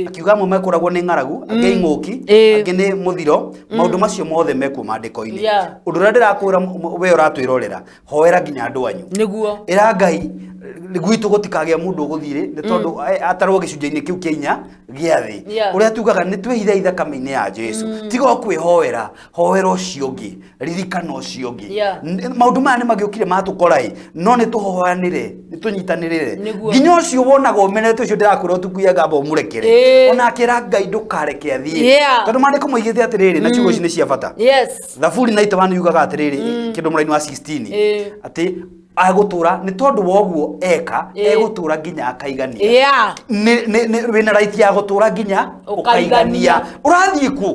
Akiuga amwe mekũragwo nĩ ng'aragu, angĩ ing'ũki, angĩ nĩ mũthiro. Maũndũ macio mothe mekuo maandĩko-inĩ. Ũndũ ũrĩa ndĩrakwĩra we ũratwĩrorera, hoera nginya andũ anyu. Nĩguo. Ĩra Ngai gwitũ gũtikagĩa mũndũ ũgũthiĩ nĩ tondũ atarwo gĩcunjĩ-inĩ kĩu kĩa inya gĩa thĩ. Ũrĩa tugaga nĩ twĩhithe thakame-inĩ ya Jesu. Tiga o kwĩhoera, hoera ũcio ũngĩ, ririkana ũcio ũngĩ. Maũndũ maya nĩ magĩũkire matũkora ĩ, no nĩ tũhoyanĩre, nĩ tũnyitanĩrĩre. Nginya ũcio wonaga ũmenete ũcio ndĩrakwĩra ũtukuye ngamba ũmũrekere. Ona akĩra Ngai ndũkareke athiĩ. Tondũ maandĩko moigĩte atĩrĩrĩ, na ciugo ici nĩ cia bata. Thaburi 91 yugaga atĩrĩrĩ, kĩndũ mũraini wa 16, atĩ agũtũra nĩ tondũ wa ũguo eka, egũtũra nginya akaigania. Wĩna right ya gũtũra nginya ũkaigania. Ũkaigania. Ũrathiĩ kũ?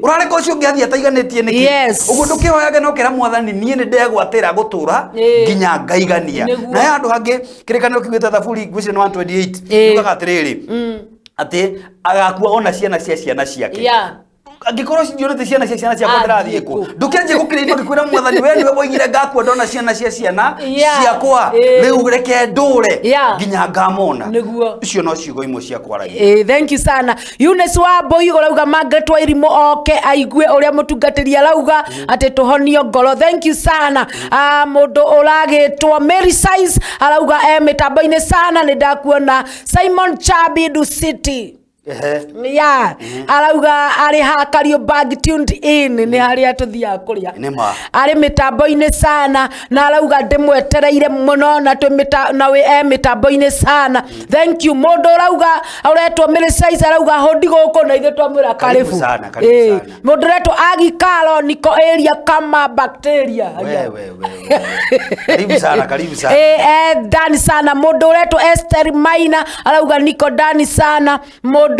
Ũrareka ũcio ũngĩ athiĩ ataiganĩtie nĩkĩ? Ũguo ndũkĩhoyage na ũkera mwathani niĩ nĩ ndegwatĩra gũtũra nginya ngaigania. Na he handũ hangĩ kĩrĩkanĩro kiugĩte Thaburi ngwĩciria nĩ 128, yugaga atĩrĩrĩ, atĩ agakua ona ciana cia ciana ciake. Angĩkorwo ndionete ciana cia ciana ciakwa ndĩrathiĩ kũ? Ndũkĩanjie gũkĩrĩima ngĩkwĩra mwathani we nĩwe woigire ngakua ndona ciana cia ciana ciakwa, rĩu reke ndũre nginya ngamona. Icio no ciugo imwe cia kwaragia. Thank you sana. Eunice wa Mbui ũrauga Margaret wa Irimũ oke aigue ũrĩa mũtungatĩri arauga atĩ tũhonio ngoro. Thank you sana. Mũndũ ũragĩtwo Mary Size arauga e mĩtambo-inĩ sana, nĩ ndakuona. Simon Chabi Du City. Arauga arĩ ha Kariobangi tuned in, nĩ harĩa tũthiaga kũrĩa. Nĩ ma. Arĩ mĩtambo-inĩ sana na arauga ndĩmwetereire mũno na twĩ na wĩ e mĩtambo-inĩ sana. Thank you. Mũndũ ũrauga ũretwo Mary Size arauga hũndi gũkũ na ithuĩ twamwĩra Karibu karibu. sana, karibu sana. Mũndũ ũretwo Agi Karo niko area kama bacteria. We, we, we, we. Karibu sana, karibu sana. Dani sana. Mũndũ ũretwo Esther Maina arauga niko dani sana. Mũndũ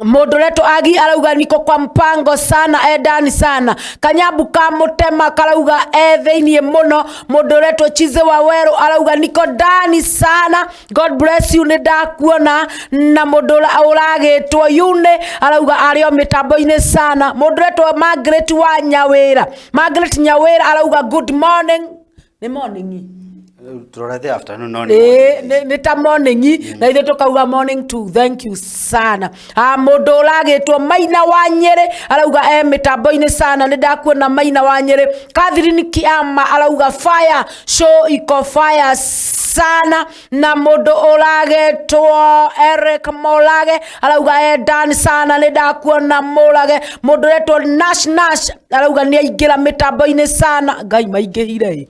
ũretwo Agi arauga niko kwa mpango sana, dani sana. Kanyambu ka Mũtema karauga e thĩiniĩ mũno. Mũndũ ũretwo Chize wa Werũ arauga niko dani sana, God bless you, nĩ ndakuona. Na mũndũ ũragĩtwo Yune arauga arĩ o mĩtambo-inĩ sana. Mũndũ ũretwo Margaret wa Nyawĩra, Margaret Nyawĩra arauga good morning. Nĩ morning? Turorete afternoon, no nĩ morning. Nĩ ta morning, na ithuĩ tũkauga morning too. Thank you sana. Mũndũ ũragĩtwo Maina wa Nyĩrĩ arauga e mĩtambo-inĩ sana, nĩ ndakuona Maina wa Nyĩrĩ. Catherine Kiama arauga fire show iko fire sana. Na mũndũ ũragĩtwo Eric Mũrage arauga e done sana, nĩ ndakuona Mũrage. Mũndũ ũretwo Nash Nash arauga nĩ aingĩra mĩtambo-inĩ sana. Ngai maingĩhire ĩ.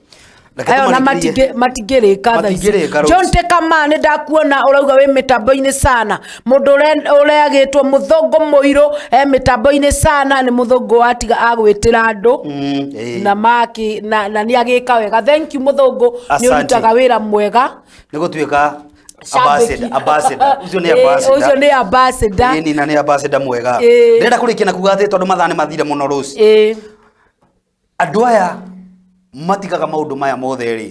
Reke Ayo na tũmarĩkĩrie. matingĩrĩka thaa ici. Matingĩrĩka rũciũ. John Tekama nĩ ndakuona ũrauga wĩ mĩtambo-inĩ sana. Mũndũ ũragĩtwo Mũthũngũ Mũirũ e mĩtambo-inĩ sana, nĩ mũthũngũ watiga agwĩtĩra andũ. Na maki, na nĩ agĩka wega. Thank you Mũthũngũ, nĩ Asante. ũrutaga wĩra mwega. Nĩ gũtuĩka Shabiki. ambassador, ambassador. Ũcio nĩ ambassador. Ũcio nĩ ambassador. Ĩni, na nĩ ambassador mwega. Ndĩrenda kũrĩkia na kuga atĩ tondũ mathaa nĩ mathire mũno rũciũ. Andũ aya matigaga maũndũ maya mothe rĩ,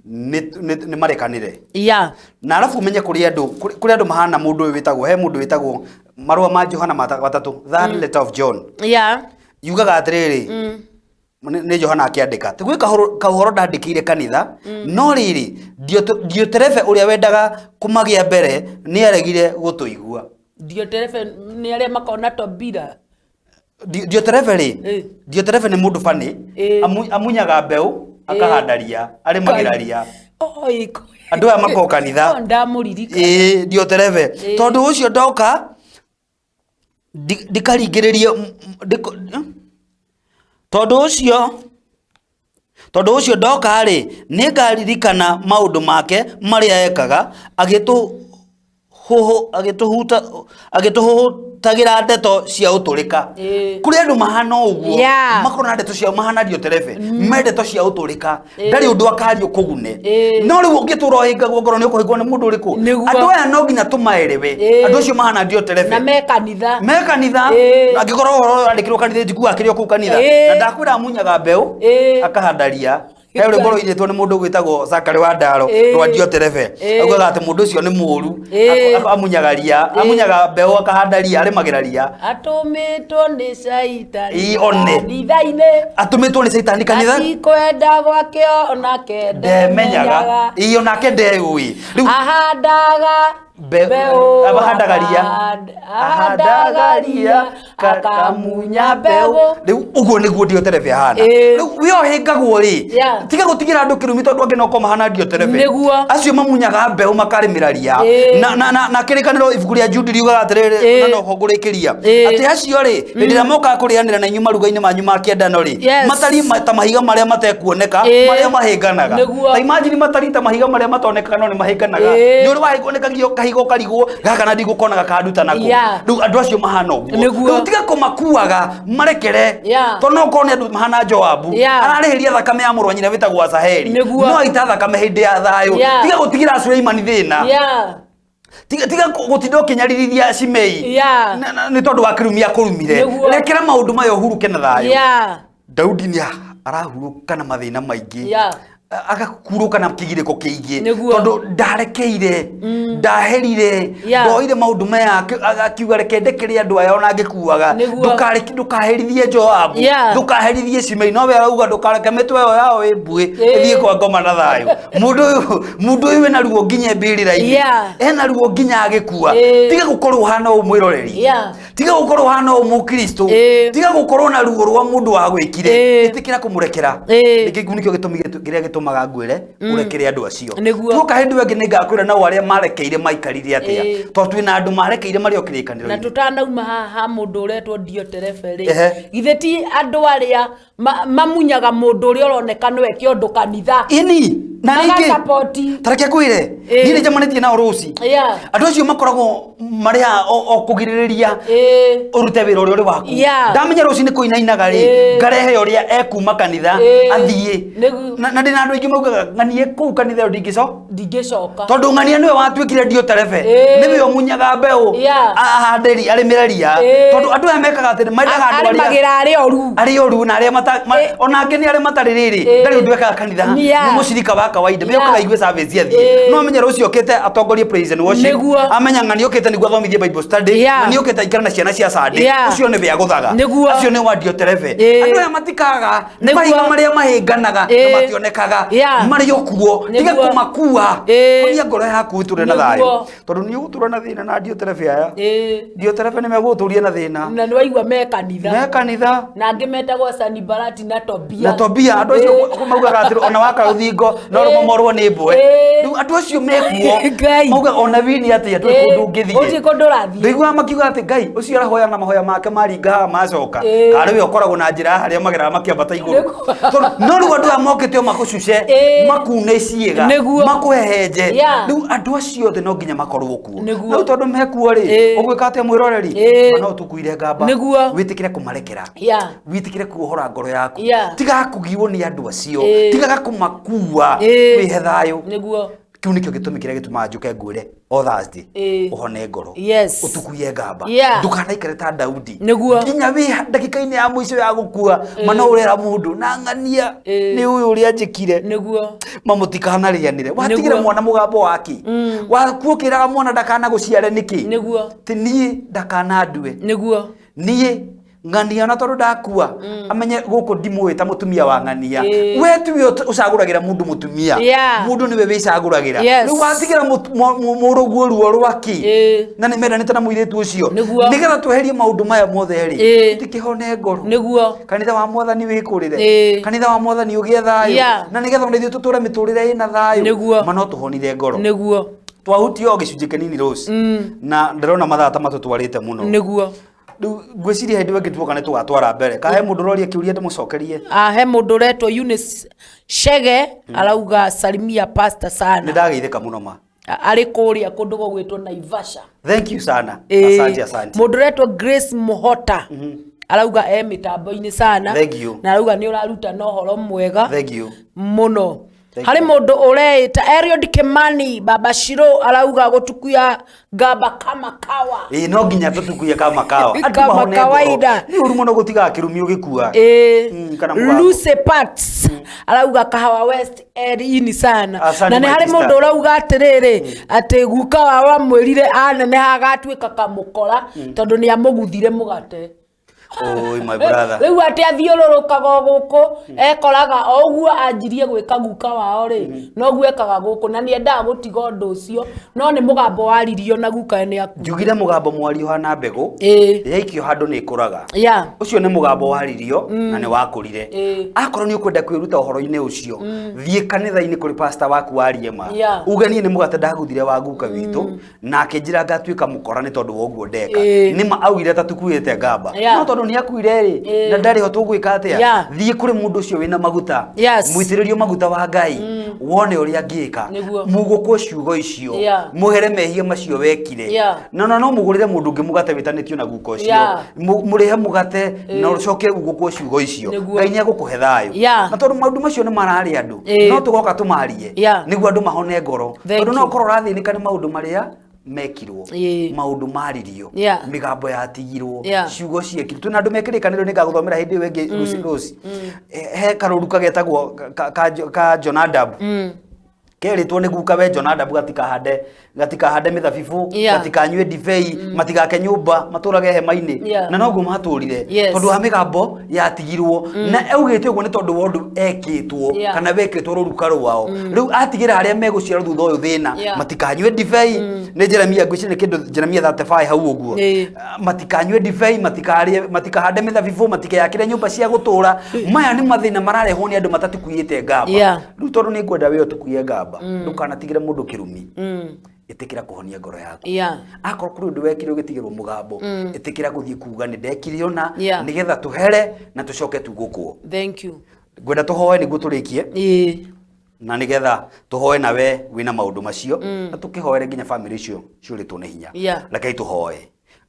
nĩ marekanĩre. Na arabu ũmenye kũrĩ andũ, kũrĩ andũ mahana mũndũ ũyũ wĩtagwo, he mũndũ wĩtagwo marũa ma Johana matatũ, third letter of John. Yugaga atĩrĩrĩ, nĩ Johana akĩandĩka. Ti gwĩ kaũhoro ndandĩkĩire kanitha, no rĩrĩ, Dioterefe ũrĩa wendaga kũmagĩa mbere nĩ aregire gũtũigua. Dioterefe nĩ arĩa makoragwo na Tobira. Dioterefe rĩ, Eh. Dioterefe nĩ mũndũ bani, Eh. amunyaga mbeũ, akahanda ria, arĩmagĩra ria. Oi, Andũ aya makoragwo kanitha. Oh, ndamũririkana. Ĩĩ, Dioterefe. Ĩĩ. Tondũ ũcio ndoka ndikaringĩrĩrie tondũ ũcio ndoka rĩ, nĩngaririkana maũndũ make marĩa ekaga, agĩtũhũtagĩra ndeto cia ũtũrĩka. Ĩĩ. Kũrĩ andũ mahana ũguo, Yeah. makorwo na ndeto ciao mahana Dioterefe, me ndeto cia ũtũrĩka, Ĩĩ. ndarĩ ũndũ akaria ũkũgune. Ĩĩ. No rĩu ũngĩtũra ũhĩngagwo ngoro nĩ ũkũhĩngwo nĩ mũndũ ũrĩkũ? Nĩguo. Andũ aya no nginya tũmaerewe. Ĩĩ. Andũ acio mahana Dioterefe. Na me kanitha. Me kanitha. Ĩĩ. Angĩkorwo ũhoro ũrandĩkĩrwo kanitha njiguaga kĩrĩ o kũu kanitha. Ĩĩ. Na ndakwĩra amunyaga mbeũ, Ĩĩ. akahanda ria. He rwĩmbo rũinĩtwo nĩ mũndũ gwĩtagwo Zakari wa Ndaro Ĩĩ. rwa Dioterefe. Ĩĩ. Augaga atĩ mũndũ ũcio nĩ mũũru. Ĩĩ. Amunyaga ria, amunyaga mbeũ akahanda ria, arĩmagĩra ria. Atũmĩtwo nĩ caitani Ĩĩ, one. kanitha-inĩ. Atũmĩtwo nĩ caitani kanitha. Na ti kwenda gwake onake Ndemenyaga. Ĩĩ, onake ndeyũĩ. Rĩu Ahandaga mbeũ, ahandaga ria. Ahandaga ria, akamunya mbeũ. Rĩu ũguo nĩguo Dioterefe ahana. Ĩĩ. Rĩu we ũhĩngagwo rĩ, Yeah. tiga gũtigĩra andũ kĩrumi tondũ angĩ no korwo mahana Dioterefe. Nĩguo. Acio mamunyaga mbeũ makarĩmĩra ria. Ĩĩ. Na kĩrĩkanĩro ibuku rĩa Jude riugaga atĩrĩrĩ, Ĩĩ. na noho ngũrĩkĩria. Ĩĩ. Atĩ acio rĩ, hĩndĩ ĩrĩa mokaga kũrĩanĩra na inyuĩ maruga-inĩ manyu ma kĩendano rĩ, Yes. matariĩ ta mahiga marĩa matekuoneka, Ĩĩ. marĩa mahĩnganaga. Nĩguo. Ta imagine matariĩ ta mahiga marĩa matonekaga no nĩ mahĩnganaga. Ĩĩ. Nĩ ũrĩ wahĩngwo nĩ kahiga ũkarigwo gaka na ndigũkona gakanduta nako. Yeah. Rĩu andũ acio mahana ũguo. Nĩguo. Rĩu tiga kũmakuaga marekere. Yeah. Tondũ no ũkorwo nĩ andũ mahana Joabu. Yeah. Ararĩhĩria thakame ya mũrũ wa nyina wĩtagwo Asaheli. Nĩguo. No aita thakame hĩndĩ ya thayũ. Yeah. Tiga gũtigĩra Suleimani thĩna. Yeah. Tiga gũtinda ũkĩnyaririthia Shimei. Yeah. Nĩ tondũ wa kĩrumi akũrumire. Nĩguo. Rekera maũndũ maya ũhurũke na thayũ. Yeah. Daudi nĩ arahurũka na mathĩna maingĩ. Yeah. Agakũrũka na kĩgirĩko kĩingĩ. Nĩguo. Tondũ ndarekeire, ndaherire, Yeah. ndoire maũndũ maya akiuga reke ndekere andũ aya ona ngĩkuaga. Nĩguo. Ndũkaherithie Joabu, Yeah. ndũkaherithie Shimei, no we arauga ndũkareke mĩtwe ĩyo yao ĩmbuĩ ĩthiĩ kwa ngoma na thayũ. Mũndũ ũyũ ena ruo nginya mbĩrĩra-inĩ. Yeah. Ena ruo nginya agĩkua. Ĩĩ. Tiga gũkorwo ũhana ũũ mwĩroreri. Yeah. Tiga gũkorwo ũhana ũũ mũkristo. Ĩĩ. Tiga gũkorwo na ruo rwa mũndũ wagwĩkire. Ĩĩ. Ĩtĩkĩra kũmũrekera. Ĩĩ. Nĩkĩo nĩkĩo gĩtũmi kĩrĩa gĩtũmaga ngwĩre ũrekere andũ acio. Nĩguo. Tuoka hĩndĩ ĩyo ĩngĩ nĩngakwĩra nao arĩa marekeire maikarire atĩa. Ĩĩ. Tondũ twĩna andũ marekeire marĩ o Na kĩrĩkanĩro-inĩ. tũtanauma haha mũndũ ũretwo Dioterefe rĩ, Ehe. githĩ ti andũ arĩa mamunyaga mũndũ ũrĩa ũroneka nĩwe kĩondo kanitha. Ĩni, na rĩngĩ Magasapoti. ta reke ngwĩre, Ĩĩ. niĩ nĩnjemanĩtie nao rũci. Yeah. Andũ acio makoragwo marĩ haha o kũgirĩrĩria Ĩĩ. ũrute wĩra ũrĩa ũrĩ waku. Yeah. Ndamenya rũci nĩ kũinainaga rĩ, Ĩĩ. ngarehe ũrĩa ekuma kanitha Ĩĩ. athiĩ. Nĩguo. Na ndĩna andũ aingĩ maugaga ng'anie kũu kanitha ĩyo ndingĩcoka. Ndingĩcoka. Tondũ ng'ania nĩwe watuĩkire Dioterefe. Ĩĩ. Nĩwe ũmunyaga mbeũ, Yeah. ahande ria, arĩmĩre ria. Ĩĩ. Tondũ andũ aya mekaga atĩrĩ, mendaga andũ arĩa Arĩmagĩra arĩa oru. arĩa oru na arĩa Ĩĩ. ona angĩ nĩ arĩa matarĩ rĩrĩ, Ĩĩ. ndarĩ ũndũ ekaga kanitha. Yeah. Nĩ mũcirika wa kawaida, Yeah. nĩokaga aigue service athiĩ. Ĩĩ. No amenye rũciũ okĩte atongorie praise and worship. Nĩguo. Amenya ng'ania okĩte nĩguo athomithie Bible study. Yeah. Ng'ania okĩte aikare na ciana cia Sunday. Yeah. Ũcio nĩwe agũthaga. Nĩguo. Acio nĩ wa Dioterefe. Ĩĩ. Andũ aya matikaga, nĩ Nĩguo. mahiga marĩa mahĩnganaga na Ĩĩ. mationekaga. Yeah. Marĩ o kuo. Tiga Nĩguo. kũmakua. Ĩĩ. Honia ngoro yaku ũtũre na Nĩguo. thayũ. Tondũ nĩ ũgũtũra na thĩna na Dioterefe aya. Ĩĩ. Dioterefe nĩ megũgũtũria na thĩna. Na nĩwaigua me kanitha. Me kanitha. Na angĩ metagwo Sanibalati na Tobia. Na Tobia andũ acio Ĩĩ. maugaga atĩrĩ ona waka rũthingo no Ĩĩ. rũmomorwo nĩ mbwe. Ĩĩ. Rĩu andũ acio mekuo Ngai. maugaga ona wini atĩa ndũrĩ Ĩĩ. kũndũ ũngĩthiĩ. Gũtirĩ kũndũ ũrathiĩ. Ndũiguaga makiuga atĩ Ngai ũcio arahoya na mahoya make maringa haha macoka. Ĩĩ. Karĩ we ũkoragwo na njĩra ya harĩa mageraga makĩambata igũrũ. Nĩguo. Tondũ no rĩu andũ aya mokĩte o makũcuce, Ĩĩ. makune ciĩga, Nĩguo. makũhehenje. Yeah. Rĩu andũ acio othe no nginya makorwo kuo. Nĩguo. Rĩu tondũ mekuo rĩ, Ĩĩ. ũgwĩka atĩa mwĩroreri? Ĩĩ. Ma no tũkuire ngamba. Nĩguo. Wĩtĩkĩre kũmarekera. Yeah. Wĩtĩkĩre kuohora ngoro yaku. Yeah. Tigaga kũgiwo nĩ andũ acio. Ĩĩ. Tigaga kũmakua. Ĩĩ. Wĩhe thayũ. Nĩguo. Kĩu nĩkĩo gĩtũmi kĩrĩa gĩtũmaga njũke ngwĩre o Thursday Ĩĩ. ũhone ngoro. Yes. Ũtukuye ngamba. Yeah. Ndũkanaikare ta Daudi. Nĩguo. Nginya wĩ ndagĩka-inĩ ya mũico ya gũkua mana ũrera mũndũ na ng'ania Ĩĩ. nĩ ũyũ ũrĩa njĩkire. Nĩguo. Mamũtikanarĩanĩre. Watigĩra Nĩguo. mwana mũgambo wake. Wakuo ũkĩraga mwana ndakanagũciare nĩkĩ? Nĩguo. Ti niĩ ndakanandue. Nĩguo. Niĩ Ng'ania ona tondũ ndakua amenye gũkũ ndimũĩ ta mũtumia wa ng'ania. Ĩĩ. We tiwe ũcagũragĩra mũndũ mũtumia. Yeah. Mũndũ nĩwe wĩcagũragĩra. Yes. Rĩu watigĩra mũrũguo ruo rwaki Ĩĩ. na nĩ mendanĩte na mũirĩtu ũcio. Nĩguo. Nĩgetha tweherie maũndũ maya mothe rĩ, Ĩĩ. tũtikĩhone ngoro. Nĩguo. Kanitha wa mwathani wĩkũrĩre. Ĩĩ. Kanitha wa mwathani ũgĩe thayũ. Yeah. Na nĩgetha ona ithuĩ tũtũre mĩtũrĩre ĩna thayũ. Nĩguo. Ma no tũhonire ngoro. Nĩguo. Twahutia o gĩcunjĩ kĩnini Rose. Na ndĩrona mathaa ta matũtwarĩte mũno. Nĩguo. Rĩu ngwĩciria hĩndĩ ĩyo ĩngĩ tuoka nĩ tũgatwara mbere. Ka he mũndũ ũroria kĩũria ndĩmũcokerie. Ah, he mũndũ ũretwo Eunice Chege arauga salimia pastor Nĩ sana. ndageithĩka mũno ma. Arĩ kũrĩa kũndũ gũgwĩtwo Naivasha. Thank you sana. Ĩĩ. Asante, asante. Mũndũ ũretwo Grace Muhota arauga e mĩtambo-inĩ sana. Thank you. Na arauga nĩ ũraruta na ũhoro mwega Thank you. mũno. Thank Harĩ you. mũndũ ũreĩta Eliud Kimani Baba Shiro arauga gũtukuya ngamba kama kawa. Ĩĩ no nginya tũtukuye kama kawa. Andũ Kama mahone ngoro. kawaida. Nĩ ũru mũno gũtigaga kĩrumi ũgĩkua. Ĩĩ. Kana mũgambo. Lucy Pats arauga kahawa West End ini sana. Asante, Na nĩ my harĩ sister. mũndũ ũrauga atĩrĩrĩ atĩ guka wao amwĩrire aneneha agatuĩka kamũkora tondũ nĩ amũguthire mũgate. Oi my brother. Rĩu atĩ athiũrũrũkaga o gũkũ ekoraga o ũguo anjirie gwĩka guka wao rĩ noguo ekaga gũkũ na nĩendaga gũtiga ũndũ ũcio no nĩ mũgambo waririo na guka nĩ akuire. Njugire mũgambo mwario hana mbegũ. Ĩĩ. Yaikio handũ nĩ ĩkũraga. Yeah. Ũcio nĩ mũgambo waririo na nĩ wakũrire. Ĩĩ. Akorwo nĩ ũkwenda kwĩruta ũhoro-inĩ ũcio, thiĩ kanitha-inĩ kũrĩ pastor waku warie ma. Yeah. Uge niĩ nĩ mũgate ndaguthire wa guka witũ na akĩnjĩra ngatuĩka mũkora nĩ tondũ wa ũguo ndeka. Ĩĩ. Nĩ ma augire ta tukuĩte ngamba. Yeah. No tondũ nĩ akuire rĩ, Ĩĩ. na ndarĩ ho tũgwĩka atĩa? Yeah. Thiĩ kũrĩ mũndũ ũcio wĩna maguta. Yes. Mũitĩrĩrio maguta wa Ngai. Wone ũrĩa angĩka. Nĩguo. Mũgũkwo ciugo icio. Yeah. Mũhere mehia macio wekire. Yeah. Na no mũgũrĩre mũndũ ũngĩ mũgate wĩtanĩtio na guka ũcio. Yeah. Mũrĩhe mũgate na ũcoke ũgũkwo ciugo icio. Nĩguo. Ngai nĩ egũkũhe thayũ. Yeah. Na tondũ maũndũ macio nĩ mararĩa andũ, Ĩĩ. no tũgoka tũmarie Yeah. nĩguo andũ mahone ngoro. Thank Tondũ no you. ũkorwo ũrathĩnĩka nĩ maũndũ marĩa mekirwo, Ĩĩ. maũndũ maririo, Yeah. mĩgambo yatigirwo, Yeah. ciugo ciekirwo. Twĩna andũ mekĩrĩkanĩro nĩ ngagũthomera hĩndĩ ĩyo ĩngĩ rũci rũci. He karũru kagetagwo ka Jonadab. Kerĩtwo nĩ guka we Jonadab gatikahande mĩthabibũ, Yeah. gatikanyue ndibei, matigake nyũmba, matũrage hema-inĩ. Yeah. Na noguo matũrire Yes. tondũ wa mĩgambo yatigirwo na augĩte ũguo nĩ tondũ wa ũndũ ekĩtwo Yeah. kana wekĩtwo rũruka rwao. Rĩu atigĩra arĩa megũciarwo thutha ũyũ thĩna, Yeah. matikanyue ndibei. Nĩ Jeremia ngwĩciria nĩ kĩndũ Jeremia 35 hau ũguo. Ĩĩ. Matikanyue ndibei, matikarĩe, matikahande mĩthabibũ, matikeyakĩre nyũmba cia gũtũra. Maya nĩ mathĩna mararehwo nĩ andũ matatukuĩte ngamba. Yeah. Rĩu tondũ nĩ ngwenda we ũtukuye ngamba, ndũkanatigĩre mũndũ kĩrumi. Ĩtĩkĩra kũhonia ngoro yaku. Yeah. Akorwo kũrĩ ũndũ wekire ũgĩtigĩrwo mũgambo, ĩtĩkĩra gũthiĩ kuga nĩ ndekire ũna, Yeah. nĩgetha tũhere na tũcoke tugũkwo. Thank you. Ngwenda tũhoe nĩguo tũrĩkie. Ĩĩ. Na nĩgetha tũhoe nawe wĩna maũndũ macio na tũkĩhoere nginya bamĩrĩ icio ciũrĩtwo nĩ hinya. Yeah. Rekei tũhoe.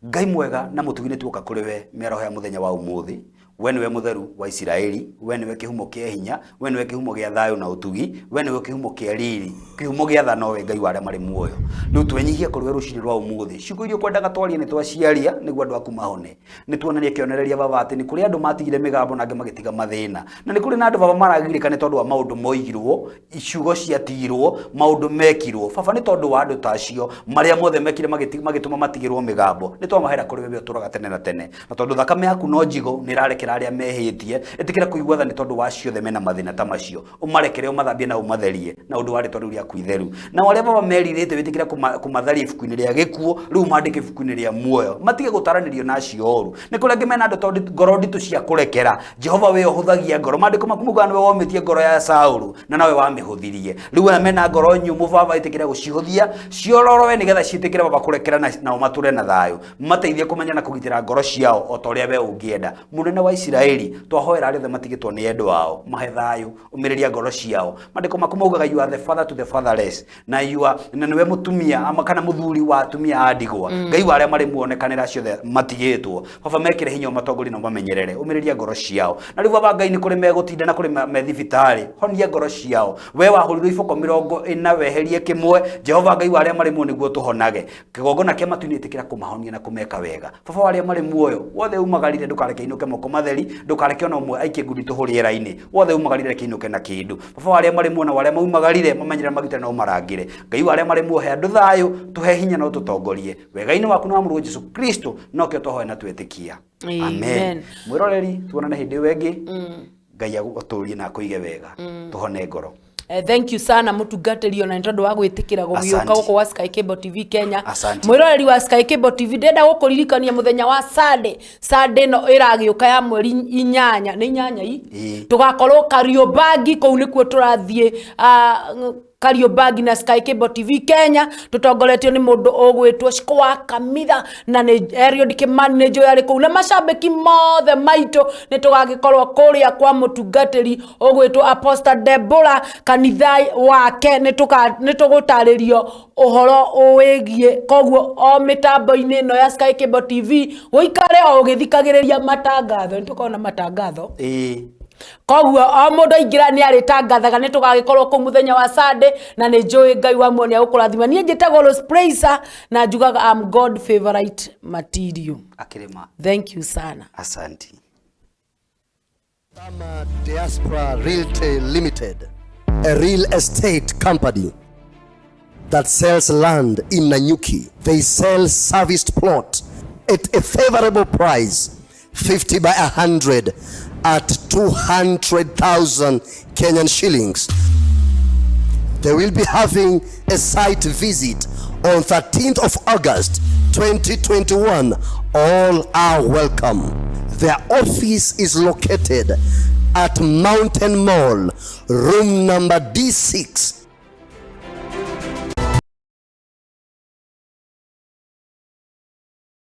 Ngai mwega na mũtugi nĩ tuoka kũrĩ we mĩaraho ya mũthenya wa ũmũthĩ. We nĩwe mũtheru wa Isiraeli, we nĩwe kĩhumo kĩa hinya, we nĩwe kĩhumo gĩa thayũ na ũtugi, we nĩwe kĩhumo kĩa riri, kĩhumo gĩa tha nowe Ngai wa arĩa marĩ muoyo. Rĩu twenyihia kũrĩ we rũcinĩ rwa ũmũthĩ. Ciugo iria ũkwendaga twarie nĩ twaciaria nĩguo andũ aku mahone. Nĩ tuonanie kĩonereria baba atĩ nĩ kũrĩ andũ matigire mĩgambo na angĩ magĩtiga mathĩna. Na nĩ kũrĩ na andũ baba maragirĩka nĩ tondũ wa maũndũ moigirwo, ciugo ciatigirwo, maũndũ mekirwo. Baba nĩ tondũ wa andũ ta acio marĩa mothe mekire magĩtũma matigĩrwo mĩgambo. Nĩ twamahera kũrĩ we ũtũraga tene na tene. Na tondũ thakame yaku no njigũ nĩ ĩrarekera arĩa mehĩtie, ĩtĩkĩra kũigua tha nĩ tondũ wa ciothe mena mathĩna ta macio. Ũmarekere, ũmathambie na ũmatherie na ũndũ wa rĩtwa rĩu rĩaku itheru. Na arĩa baba merirĩte wĩtĩkĩra kũmatharia ibuku-inĩ rĩa gĩkuũ, rĩu mandĩke ibuku-inĩ rĩa muoyo. Matige gũtaranĩrio na acio oru. Nĩ kũrĩ angĩ mena andũ tondũ ngoro nditũ cia kũrekera. Jehova we ũhũthagia ngoro. Maandĩko maku maugaga nĩwe womĩtie ngoro ya Saũlũ na nawe wamĩhũthirie. Rĩu aya mena ngoro nyũmũ baba ĩtĩkĩra gũcihũthia, ciororoe nĩgetha ciĩtĩkĩre baba kũrekera nao matũre na thayũ. Mateithie kũmenya na kũgitĩra ngoro ciao o ta ũrĩa we ũngĩenda. Mũnene wa Isiraeli, twahoera arĩa othe matigĩtwo nĩ endwa ao, mahe thayũ, ũmĩrĩria ngoro ciao. Maandĩko maku maugaga you are the father to the fatherless, na you are, na nĩwe mũtumia ama kana mũthuri wa atumia a ndigwa. Ngai wa arĩa marĩ muonekanĩra acio othe matigĩtwo. Baba mekĩre hinya ũmatongorie na ũmamenyerere, ũmĩrĩria ngoro ciao. Na rĩu baba Ngai nĩ kũrĩ megũtinda na kũrĩ me thibitarĩ, honia ngoro ciao. We wahũrirwo iboko 40 weherie kĩmwe. Jehova Ngai wa arĩa marĩ muoyo nĩguo tũhonage. Kĩgongona kĩa matu-inĩ ĩtĩkĩra kũmahonia na kũmeka wega. Baba wa arĩa marĩ muoyo, wothe umagarire ndũkareke inũke moko matheri, ndũkareke ona ũmwe aikie ngundi tũhũ rĩera-inĩ. Wothe umagarire reke inũke na kĩndũ. Baba wa arĩa marĩ muoyo na arĩa maumagarire mamenyere magitĩre na ũmarangĩre. Ngai wa arĩa marĩ muoyo he andũ thayũ, tũhe hinya na ũtũtongorie. Wega-inĩ waku na wa Mũrũguo Jesũ Kristo, nokĩo twahoya na twetĩkia. Amen. Mwĩroreri, tuonane hĩndĩ ĩyo ĩngĩ. Ngai agũtũrie na akũige wega. Tũhone ngoro. Thank you sana mutungatĩri ona nĩ tondũ wa gwĩtĩkĩra gũgĩũka Asante. gũkũ gwa Sky Cable TV Kenya. Asante. Mwĩroreri wa Sky Cable TV, ndĩrenda gũkũririkania mũthenya wa Sunday, Sunday ĩno ĩragĩũka ya mweri 8, nĩ 8 i? Ĩĩ. Tũgakorwo Kariobangi, kũu nĩkuo tũrathiĩ, Kariobangi na Sky Cable TV Kenya, tũtongoretio nĩ mũndũ ũgwĩtwo Shiko wa Kamitha na nĩ Eliud Kimani, nĩ njũĩ arĩ kũu, na macambĩki mothe maitũ nĩ tũgagĩkorwo kũrĩa kwa mũtungatĩri ũgwĩtwo Apostle Deborah kanitha wake, nĩ tũgũtarĩrio ũhoro wĩgiĩ. Koguo o mĩtambo-inĩ ĩno ya Sky Cable TV ũikare o ũgĩthikagĩrĩria matangatho, nĩ tũkorwo na matangatho. Ĩĩ. Koguo o mũndũ aingĩra nĩ arĩtangathaga, nĩ tũgagĩkorwo kũu mũthenya wa Sunday, na nĩ njũĩ Ngai wa muoyo nĩ agũkũrathima. Niĩ njĩtagwo Rose Praiser na njugaga I'm God favorite material. Akĩrĩma. Thank you sana. Asante. Tama Diaspora Realty Limited, a real estate company that sells land in Nanyuki. They sell serviced plot at a favorable price, 50 by 100 at 200,000 Kenyan shillings. They will be having a site visit on 13th of August 2021. All are welcome. Their office is located at Mountain Mall, room number D6.